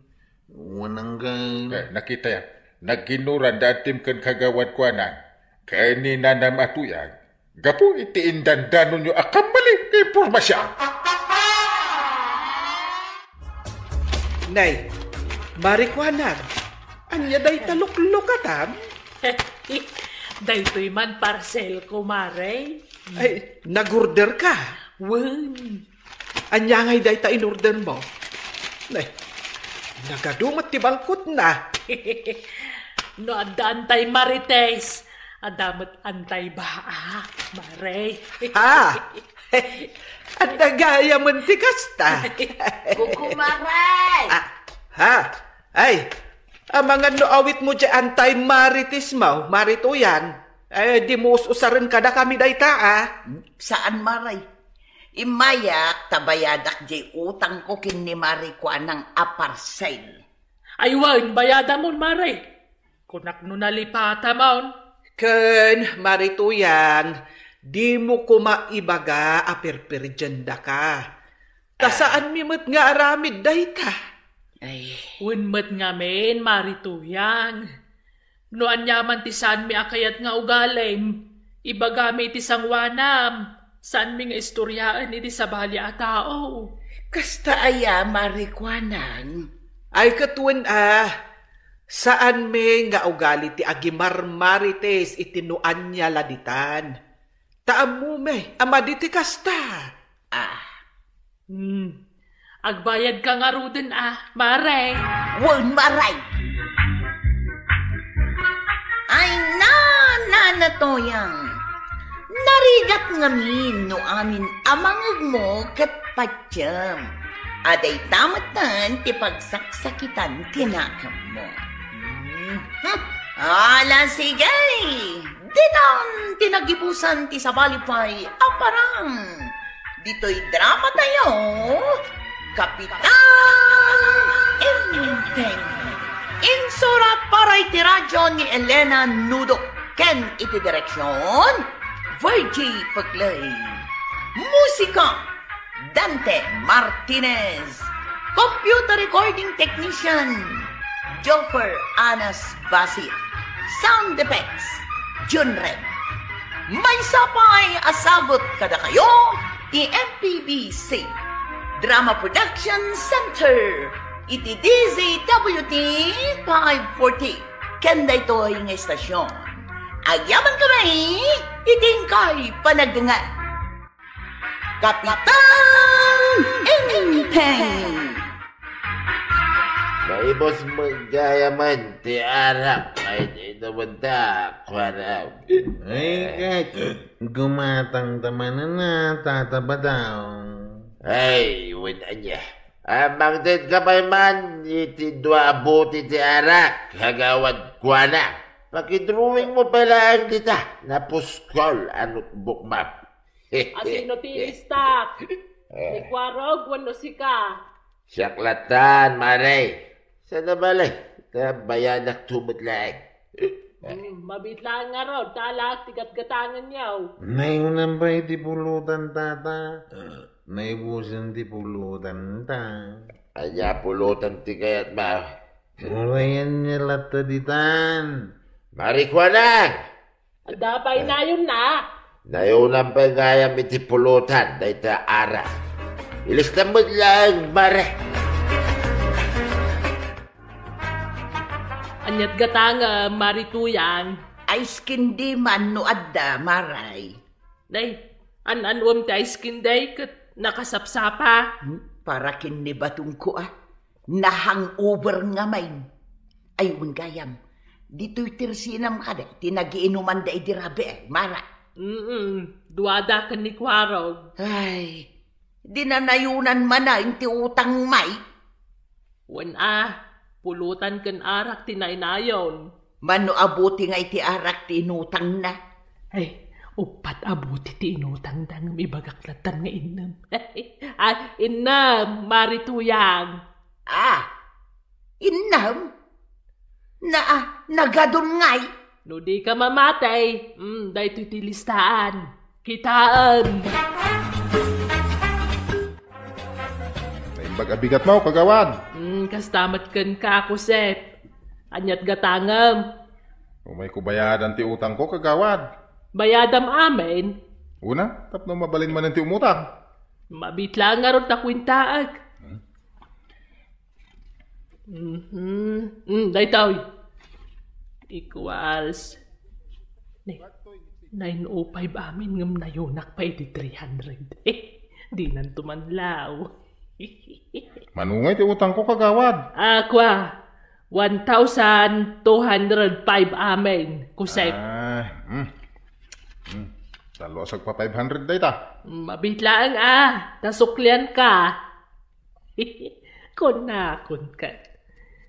wen, Uncle. Eh, nakitayo. Nagkinuran da Antim ken Kagawad Kuanang ken ni Nanam a Tuyang gapu iti indandanonyo a kammali nga impormasyon. Nay, Mari Kuanang, ania dayta luklukatam? Daytoy man parcelko, Mare. Ay, nagorderka? Wen. Ania ngay dayta inordermo? Nay, nagadu met ti balkotna. No adda antay marites, adda met antay baa, Mare. Ha? Adda gayamen ti kasta. Kukumaray! Ah, ha? Ay, amangan no awitmo diay antay maritesmo, Mari Tuyang. Eh, dimo us-usaren kadakami dayta, a. Saan, Mare. Immayak ta bayadak diay utangko ken ni Mari Kuanang a parcel. Ay wen, bayadamon, Mare. Kunak no nalipatamon. Ken, Mari Tuyang, dimo koma ibaga a perperdiendaka. Ta saanmi met nga aramid dayta. Ay. Wen met ngamin, Mari Tuyang. No aniaman ti saanmi a kayat nga ugalim, ibagami iti sangoanam. Saanmi nga istoriaen iti sabali a tao. Kasta aya, Mari Kuanang? Ay, ket wen a, saanmi nga ugali ti agimarmarites iti no ania la ditan. Ta ammomi a madi ti kasta. Ah. Hmm. Agbayadka ngaruden a, Mare. Wen, Mare. Ay, na, Nana Tuyang. Narigat ngamin no amin a mangngegmo ket patiem. A dayta metten ti pagsaksakitan ti nakemmo. Hmm. Ala, sige. Ditan ti nagibusan ti sabali pay a parang. Ditoy drama tayo, Kapitan Enteng. Insurat para iti radyo ni Elena Nudo ken iti direksyon, Virgie Peclay. Musika, Dante Martinez. Computer recording technician, Joffer Anas Basit. Sound effects, Jun Red. Maysa pay a sagut kadakayo ti M P B C Drama Production Center iti D Z W T five forty. Ken daytoy nga istasyon, agyaman kami iti inkay panagdengngeg. Kapitan Enteng! Naibus met gayamen ti arak nga inumen ta, kuarem. Ay, ket gumatang ta manen a, Tata Badong. Ay, wen ania. Mangted ka pay man iti dua a bote ti arak, Kagawad Kuana. Pakidrawing mo pay laeng dita, napuskol a notebook mo. Asino ti ilistak? Ni Kuarog wenno sika? Siak latan, Mare. Saan a bale, ta bayanak to met laeng. Hmm, mabiit laeng ngarud, ta alaek ti gatgatangenyo. Naunam pay ti pulutan, Tata. Naibusen ti pulutan ta. Ania pulutan ti kayatmo? Uray ania latta ditan? Marikuana! Adda pay nayonna? Nayonam pay gayam iti pulutan dayta arak. Ilistam met laeng, Mare. Aniat gatangem, Mari Tuyang? Ice candy man no adda, Maray. Day, an-anuem ti ice candy ket nakasapsapa. Hmm, para ken ni Badongko a. Na-hangover ngamin. Ay, wen gayam. Ditoy tersinam kadi ti nagiinumanda idi rabii, Mara. Mm, duada ken ni Kuarog. Ay, di nanayonan manen ti utang, May. Wen a, pulutan ken arak ti nainayon. Mano a bote nga iti arak ti inutangna? Ay, uppat a bote ti inutangda ngem ibagak lattan nga innem. Ah, innem, Mari Tuyang. Ah, innem? Na, ah, nagadun ngay? No di ka mamatay, mm, daytoy ti listaan. Kitaem. Naimbag a bigatmo, kagawad. Mm, kasta met kenka, Josep. Aniat gatangem? Umayko bayadan ti utangko, kagawad. Bayadam amin? Una, tapno mabalin manen ti umutang. Mabiit laeng ngarud ta kuentaek. Hmm? Mhm. Mm, daytoy. Equals. Ni, nine oh five amin ngem nayonak pay iti three hundred. Dinanto manlaw. Mano ngay ti utangko, kagawad? Ah, kua. One thousand two hundred five amin, Josep. Ah, hmm. Hmm. Tallo a sagpa five hundred dayta. Mabiit laeng a, ta suklianka. Kunakon ket,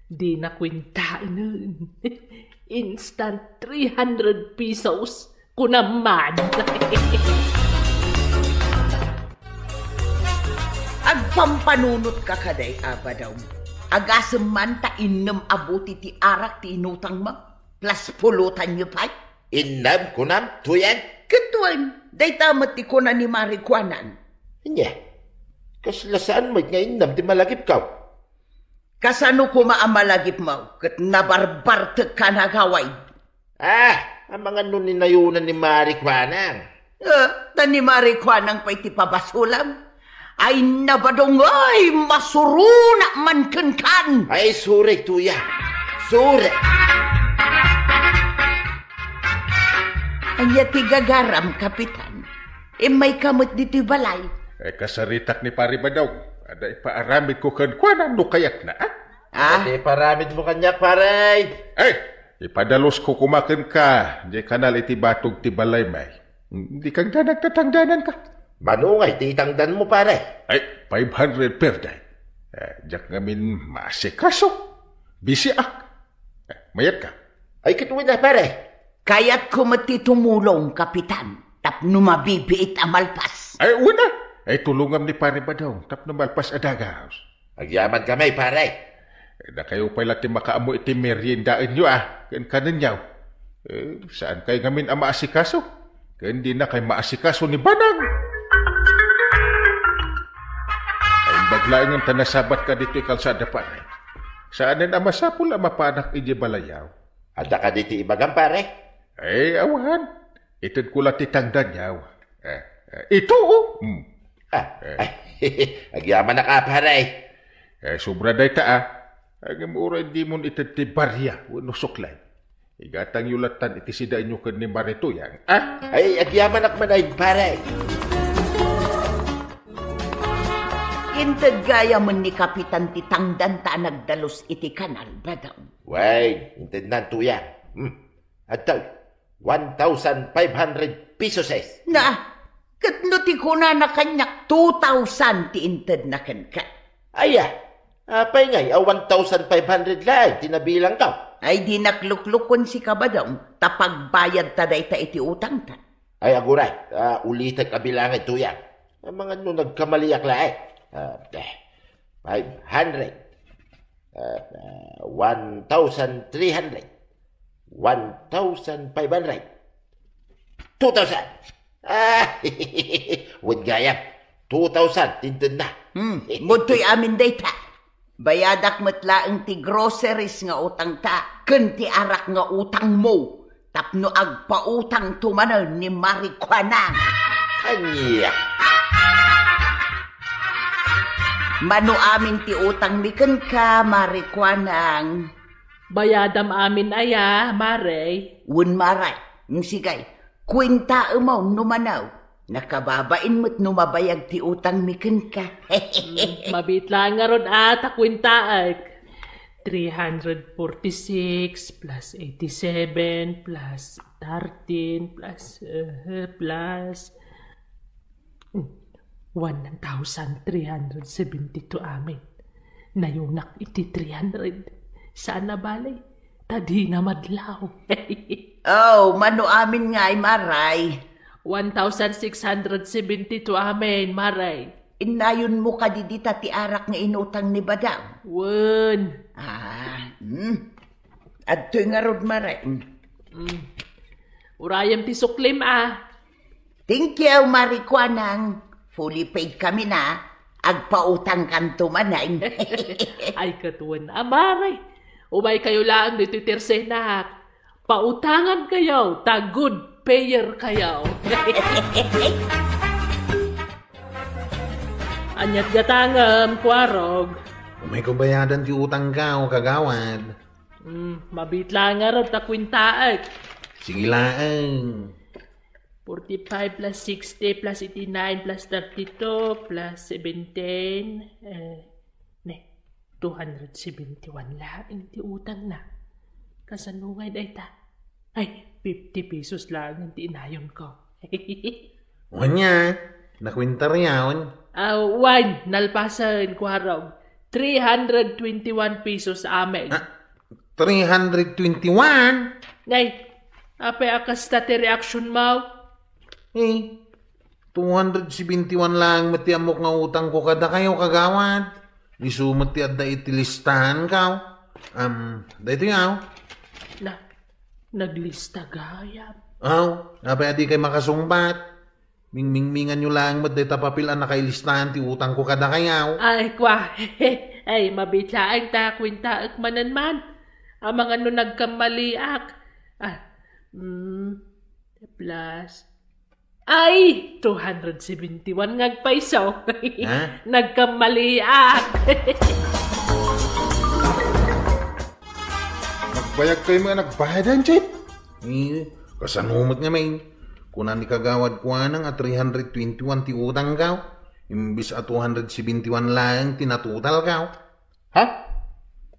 dina kuentaen. Instant three hundred pesos, kunam man. Agpampanunot ka kadi, Abadaw. Agasem man ta innem a bote ti arak ti inutangmo, plus pulutanyo pay. Innem, kunam, Tuyang? Ket wen, dayta met ti kuna ni Mari Kuanang. Ania? Kasla saan met nga innem ti malagipko? Kasano koma a malagipmo ket nabarbartek ka nagaway? Ah, amangan no ninayonan ni Mari Kuanang. Eh, ta ni Mari Kuanang pay ti pabasolam. Ay, Badong, ay, masuronak man kenkan. Ay, sorry, Tuyang. Sorry. Ania ti gagaram, Kapitan? Immayka met ditoy balay. Eh, kasaritak ni Pari Badong. Adda ipaaramidko kenkuana no kayatna, ah? Ah? Adda ti ipaaramidmo kaniak, pare. Eh, ipadalusko koma kenka, diay kanal iti batog ti balaymi. Dika agdanag ta tangdananka. Mano ngay ti itangdanmo, pare? Ay, five hundred per day. Eh, diak ngamin maasikaso. Bisiak. Eh, mayatka? Ay, ket wen a, pare. Kayatko met ti tumulong, Kapitan, tapno mabibiit a malpas. Ay, wen a. Ay, tulongam ni Pare Badong, tapno malpas a dagus. Agyaman kami, pare. Eh, dakayo pay la ti makaammo iti meriendaenyo, ah, ken kanenyo. Eh, saan kay ngamin a maasikaso? Ken dina kay maasikaso ni Badong. Ay, imbag laengen ta nasabatka ditoy kalsada, pare. Saanen a masapul a mapanak idiay balayyo. Adda kadi ti ibagam, pare? Eh, awan. Itedko la ti tangdanyo. Eh, eh, ito, oh. Hmm. Ah, eh. Ay, agyamanak a, pare. Eh, sobra dayta, ah. Ngem uray dimon ited ti barya wenno suklay. Igatangyo lattan iti sidaenyo ken ni Mari Tuyang, ah? Ay, agyamanak manen, pare. Inted gayamen ni Kapitan ti tangdanta a nagdalus iti kanal, Badong. Wen, intednan, Tuyang. Hmm. Adtoy, one thousand five hundred pesos. Na, ket no ti kunana kaniak, two thousand ti intedna kenka. Aya, apay ngay a one thousand five hundred laeng ti nabilangko? Ay, dinak luklukon sika, Badong, ta pagbayadta dayta iti utangta. Ay, aguray, ah, ulitek a bilangen, Tuyang. Amangan no nagkamaliak laeng. Ah, eh, five hundred. Ah, ah, one thousand three hundred. One thousand five hundred. Two thousand. Ah, wen gayam. Two thousand, intedna. Hmm, mudtoy amin dayta. Bayadak met laeng ti groceries nga utangta, ken ti arak nga utangmo, tapno agpautangto manen ni Marikuanang. Ania? Mano amin ti utangmi kenka, Marikuanang. Bayadam amin aya, Mare? Wen, Mare. Sige, kuentaem no mano. Nakababain met no mabayag ti utangmi kenka. Mm, mabiit laeng ngarud a ta kuentaek. Three hundred forty-six plus eighty-seven plus thirteen plus, eh, plus, mm, one thousand three hundred seventy-two amin. Nayunak iti three hundred. Saan a bale, ta dina madlaw. Oh, mano amin ngay, Maray? One thousand six hundred seventy-two amin, Maray. Innayonmo kadi dita ti arak nga inutang ni Badang? Wen. Ah, hmm. Adtoy ngarud, Maray. Hmm. Mm. Urayem ti suklim, ah. Thank you, Marikuanang. Fully paid kami na. Agpautangkanto manen. Ay, ket wen a, Mare. Umaykayo laeng ditoy tersenak. Pautangankayo, ta good payer kayo. Aniat gatangem, Kuarog? Umayko bayadan ti utangko, kagawad. Hmm, mabiit laeng ngarud ta kuentaek. Sige laeng. Forty-five plus sixty plus eighty-nine plus thirty-two plus seventeen, eh, ne, two hundred seventy-one laeng ti utangna. Kasano ngay dayta? Ay, fifty pesos laeng ti inayonko. Wen a, nakuentayo? Ah, wen, nalpasen, Kuarog. Three hundred twenty-one pesos amin. Ah, three hundred twenty-one? Nay, apay a kasta ti reaction mo? Eh, two hundred seventy-one laeng met ti ammok nga utangko kadakayo, kagawad. Isu met ti adda iti listahanko. Am, daytoy, aw. Na, naglista gayam. Aw, apay a dikay makasungbat? Mingmingminganyo laeng met dayta papel a nakailistahan ti utangko kadakayo. Ay, kua. Ay, mabiit laeng ta kuentaek manen man. Amangan no nagkammaliak. Ah, mm, plus. Ay, two hundred seventy-one nga agpayso. Ha? Nagkammaliak. Nagbayagkayo met a nagbayadan, Chief? Eh, kasano met ngamin? Kuna ni Kagawad Kuanang a three hundred twenty-one ti utangko, imbes a two hundred seventy-one laeng ti natotalko. Ha?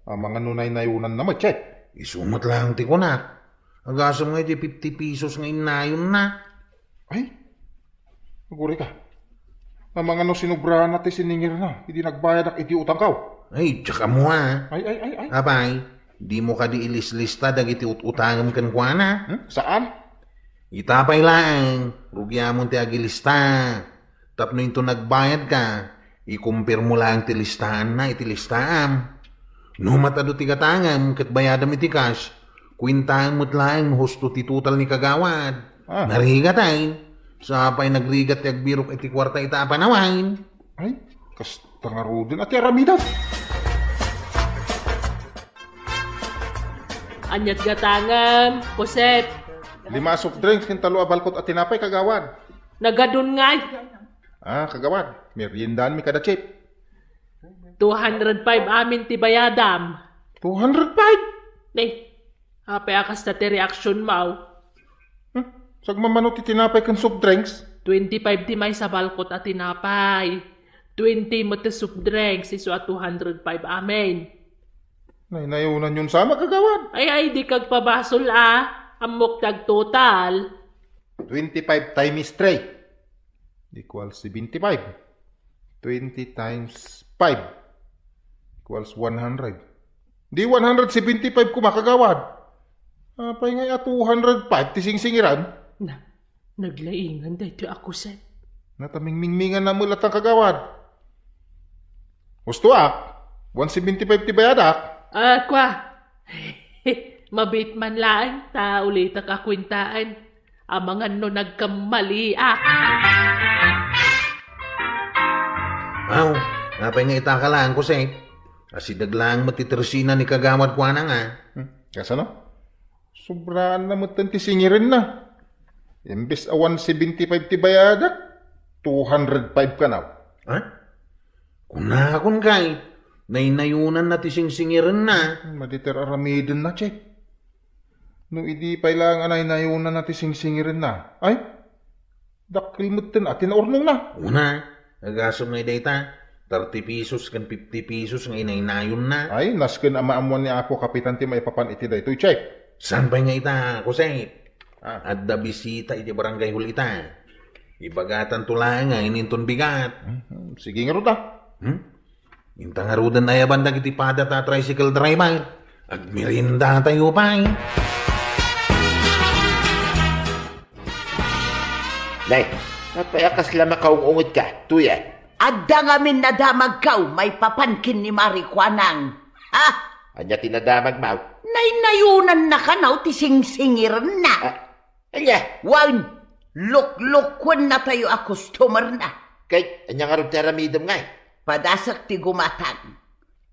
Amangan no naynayonanna met, Chief? Isu met laeng ti kunak. Agasem nga iti fifty pesos nga innayonna. Ay, agurayka. Amangan no sinobrana ti siningirna idi nagbayadak iti utangko. Ay, diak ammo a. Ay, ay, ay, ay. Apay, dimo kadi ilislista dagiti ut-utangem kenkuana? Hmm? Saan? Ita pay laeng, rugiamon ti agilista. Tapno inton nagbayadka, ikumpirmo laeng ti listaanna iti listaam. No matado ti gatangem ket bayadem iti cash, kuentaem met laeng husto ti total ni Kagawad. Ah. Narigatay. Sapay nagrigat ti agbirok iti kuarta ita a panawen. Ay, kasta ngaruden a ti aramidem. Aniat gatangem, Josep? Lima a soft drinks ken tallo a balkot a tinapay, Kagawad. Nagadun ngay. Ah, Kagawad, meriendaanmi kada, Chief. Two hundred five amin ti bayadam. Two hundred five? Ne, apay a kasta ti reaction mo? Hmm? Sagmamano ti tinapay ken soft drinks? Twenty-five ti maysa balkot a tinapay. Twenty met ti soft drinks, isu a two hundred five amin. Naynayonanyon sa, kagawad. Ay, ay, dika agpabasol a. Ammok ti agtotal. Twenty-five times three equals seventy-five. Twenty times five equals one hundred. Di one hundred seventy-five koma, kagawad. Apay ngay a two hundred five ti singsingiran? Na, naglaingan daytoy a kuset. Natamingmingmingan na met latta, kagawad. Husto a, one seventy-five ti bayadak. Ah, kwa. Mabit man laeng ta ulitak a kuentaen. Amangan no nagkammaliak. Aw, apay nga ita ka laeng, Jose? Asideg laeng met ti tersina ni kagawad kuana nga. Hmm, kasano? Sobraan na met ti singirenna. Imbes a one seventy-five ti bayadak, two hundred five kanaw. Ha? Kunakon kay, naynayonanna ti singsingirenna. Hmm, maditer aramidenna, Chek. No idi pay laeng a naynayonanna ti singsingirenna. Ay, dakkel metten a ti naurnongna. Una, agasem ngay dayta, thirty pesos ken fifty pesos nga inaynayonna. Ay, nasken a maammoan ni Apo Kapitan ti maipapan iti daytoy, Chek. Saan pay nga ita, Jose? Ah. Adda bisita iti barangay hall ita. Ibagatanto laeng nga ininton bigat. Mhm. Sige ngarud a. Hmm? Inta ngaruden ayaban dagiti pada ta tricycle driver. Agmeriendatayo pay. Nay, apay a kasla makaung-ungetka, Tuya? Adda ngamin nadamagkaw maipapan ken ni Mari Kuanang. Ha? Ania ti nadamagmo? Naynayonanna kanaw ti singsingirenna. Ah, ania? Wen, luklukuennatayo a customerna. Ket ania ngarud ti aramidem ngay? Padasek ti gumatang.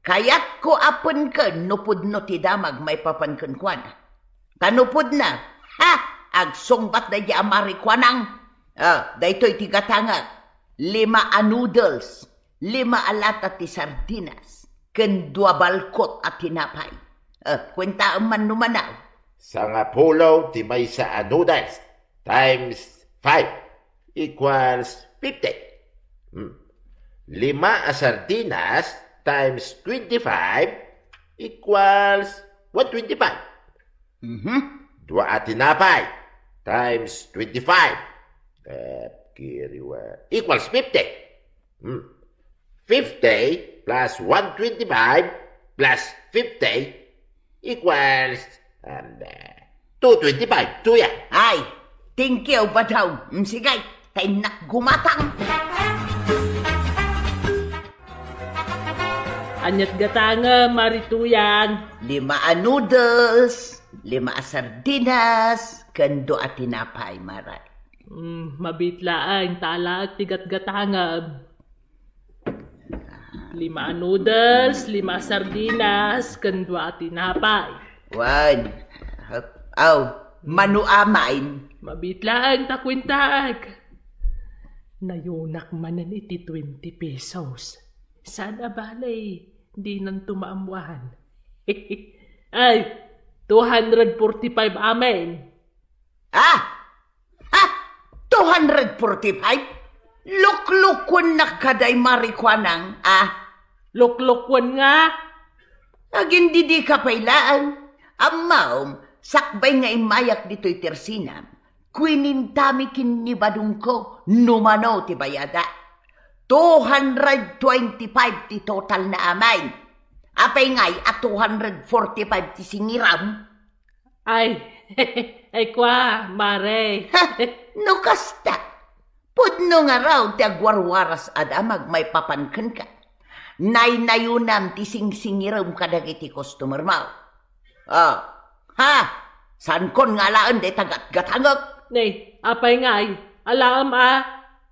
Kayatko a penken no pudno ti damag maipapan kenkuana. Ta no pudna, ha, agsungbat daydi a Mari Kuanang. Ah, daytoy ti gatangek. Lima a noodles, lima a lata ti sardinas, ken dua balkot a tinapay. Ah, kuentaem man no manaw. Sangapulo ti maysa a noodles times five equals fifty. Hmm. Lima a sardinas times twenty-five equals one twenty-five. Mhm. Dua a tinapay times twenty-five, eh, kiriwa, equals fifty. Hmm. Fifty plus one twenty-five plus fifty equals, um, eh, two twenty-five, Tuya. Ay, thank you, Badong. Mm, sige, ta innak gumatang. Aniat gatangem, Mari Tuyang? Lima a noodles, lima a sardinas, ken dua a tinapay, Mari. Mm, mabit laeng, ta alaek ti gatgatangem. Lima a noodles, lima a sardinas, ken dua a tinapay. Wen. Aw, mano amin? Mabit laeng ta kuentaek. Nayonak manen iti twenty pesos. Saan a bale, dinanto maammuan. Ay, two hundred forty-five amin. Ah! Ha? Two hundred forty-five? Luklukuennak kadi, Mari Kuanang, a? Luklukuen nga? Agindidika pay laeng. Ammom, sakbay nga immayak ditoy tersinam, kuinintami ken ni Badongko no mano ti bayada. Two hundred twenty-five ti totalna amin. Apay ngay a two hundred forty-five ti singiram? Ay, ay kwa, Mare. Ha? No kasta, pudno ngarud ti agwarwaras a damag maipapan kenka. Naynayonam ti singsingirem kadagiti customermo. Ah, ha? Saankon nga alaen dayta gatgatangek? Ne, apay ngay, alaem a,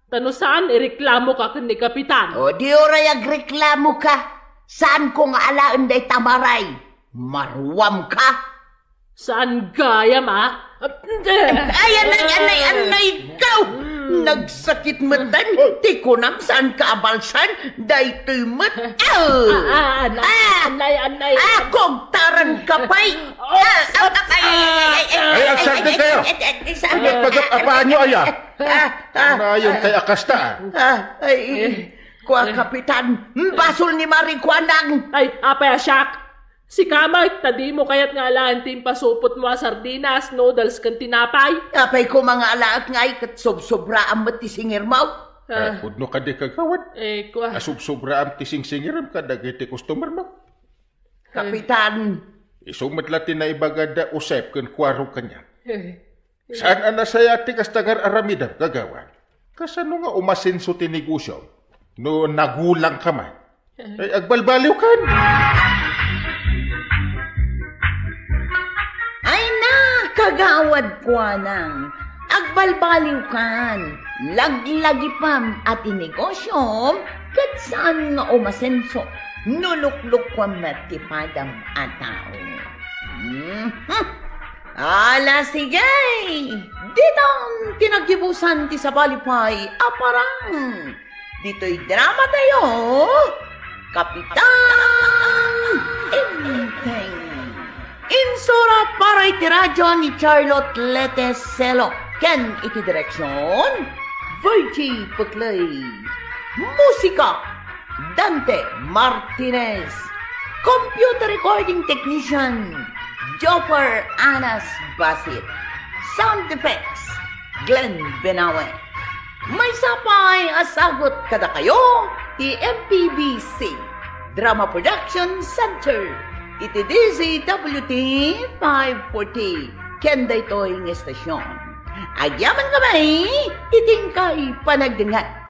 ta no saan, ireklamoka ken ni Kapitan. O, di uray agreklamoka. Saanko nga alaen dayta, Mare. Maruamka? Saan gayam a? Ay, anay, anay, anay, ikaw! Nagsakit metten ti kunam, saanka a balsen? Daytoy met. Ah, ah, anay, anay, anay. Ah, kugtaran ka pay. Ah, ah, ah, ay, ay, ay, ay, Ay, ay, agsardeng ay, kayo. Ay, ay, ay, saan? Nagpagap-apaanyo, aya? Ah, ah, Nayon kay akasta, ah. Ah, ay, Kua, Eh. Kapitan, basol ni Mari Kuanang. Ay, apay a siak? Sika met, ta dimo kayat nga alaen ti impasupotmo a sardinas, noodles, ken tinapay? Apay koma nga alaek ngay ket sobsobraam met ti singirmo? Ah. Ah, pudno kadi, Kagawad? Eh, kua. Ah, sobsobraam ti singsingirem kadagiti customermo? Kapitan. Isu met la ti naibaga da Josep ken Kuarog kaniak. Eh. Saan a nasayaat ti kasta nga ar-aramidem, Kagawad? Kasano nga umasenso ti negosio no nagulangka man? Ay, agbalbaliwkan! Ay na, Kagawad Kuanang, agbalbaliwkan. Laglagipem a ti negosiom ket saan nga umasenso no luklukuem met ti padam a tao. Mhm. Ala, sige! Ditan ti naggibusan ti sabali pay a parang ditoy drama tayo, Kapitan Enteng. Insura para iti radyo ni Charlotte Lete Selo ken iti direksyon, Virgie Puclay. Musika, Dante Martinez. Computer recording technician, Joffer Anas Basit. Sound effects, Glenn Benawe. Maysa pay a sagut kadakayo ti M P B C Drama Production Center iti D Z W T five forty ken daytoy nga estasyon. Agyamankami iti inkay panagdengngeg.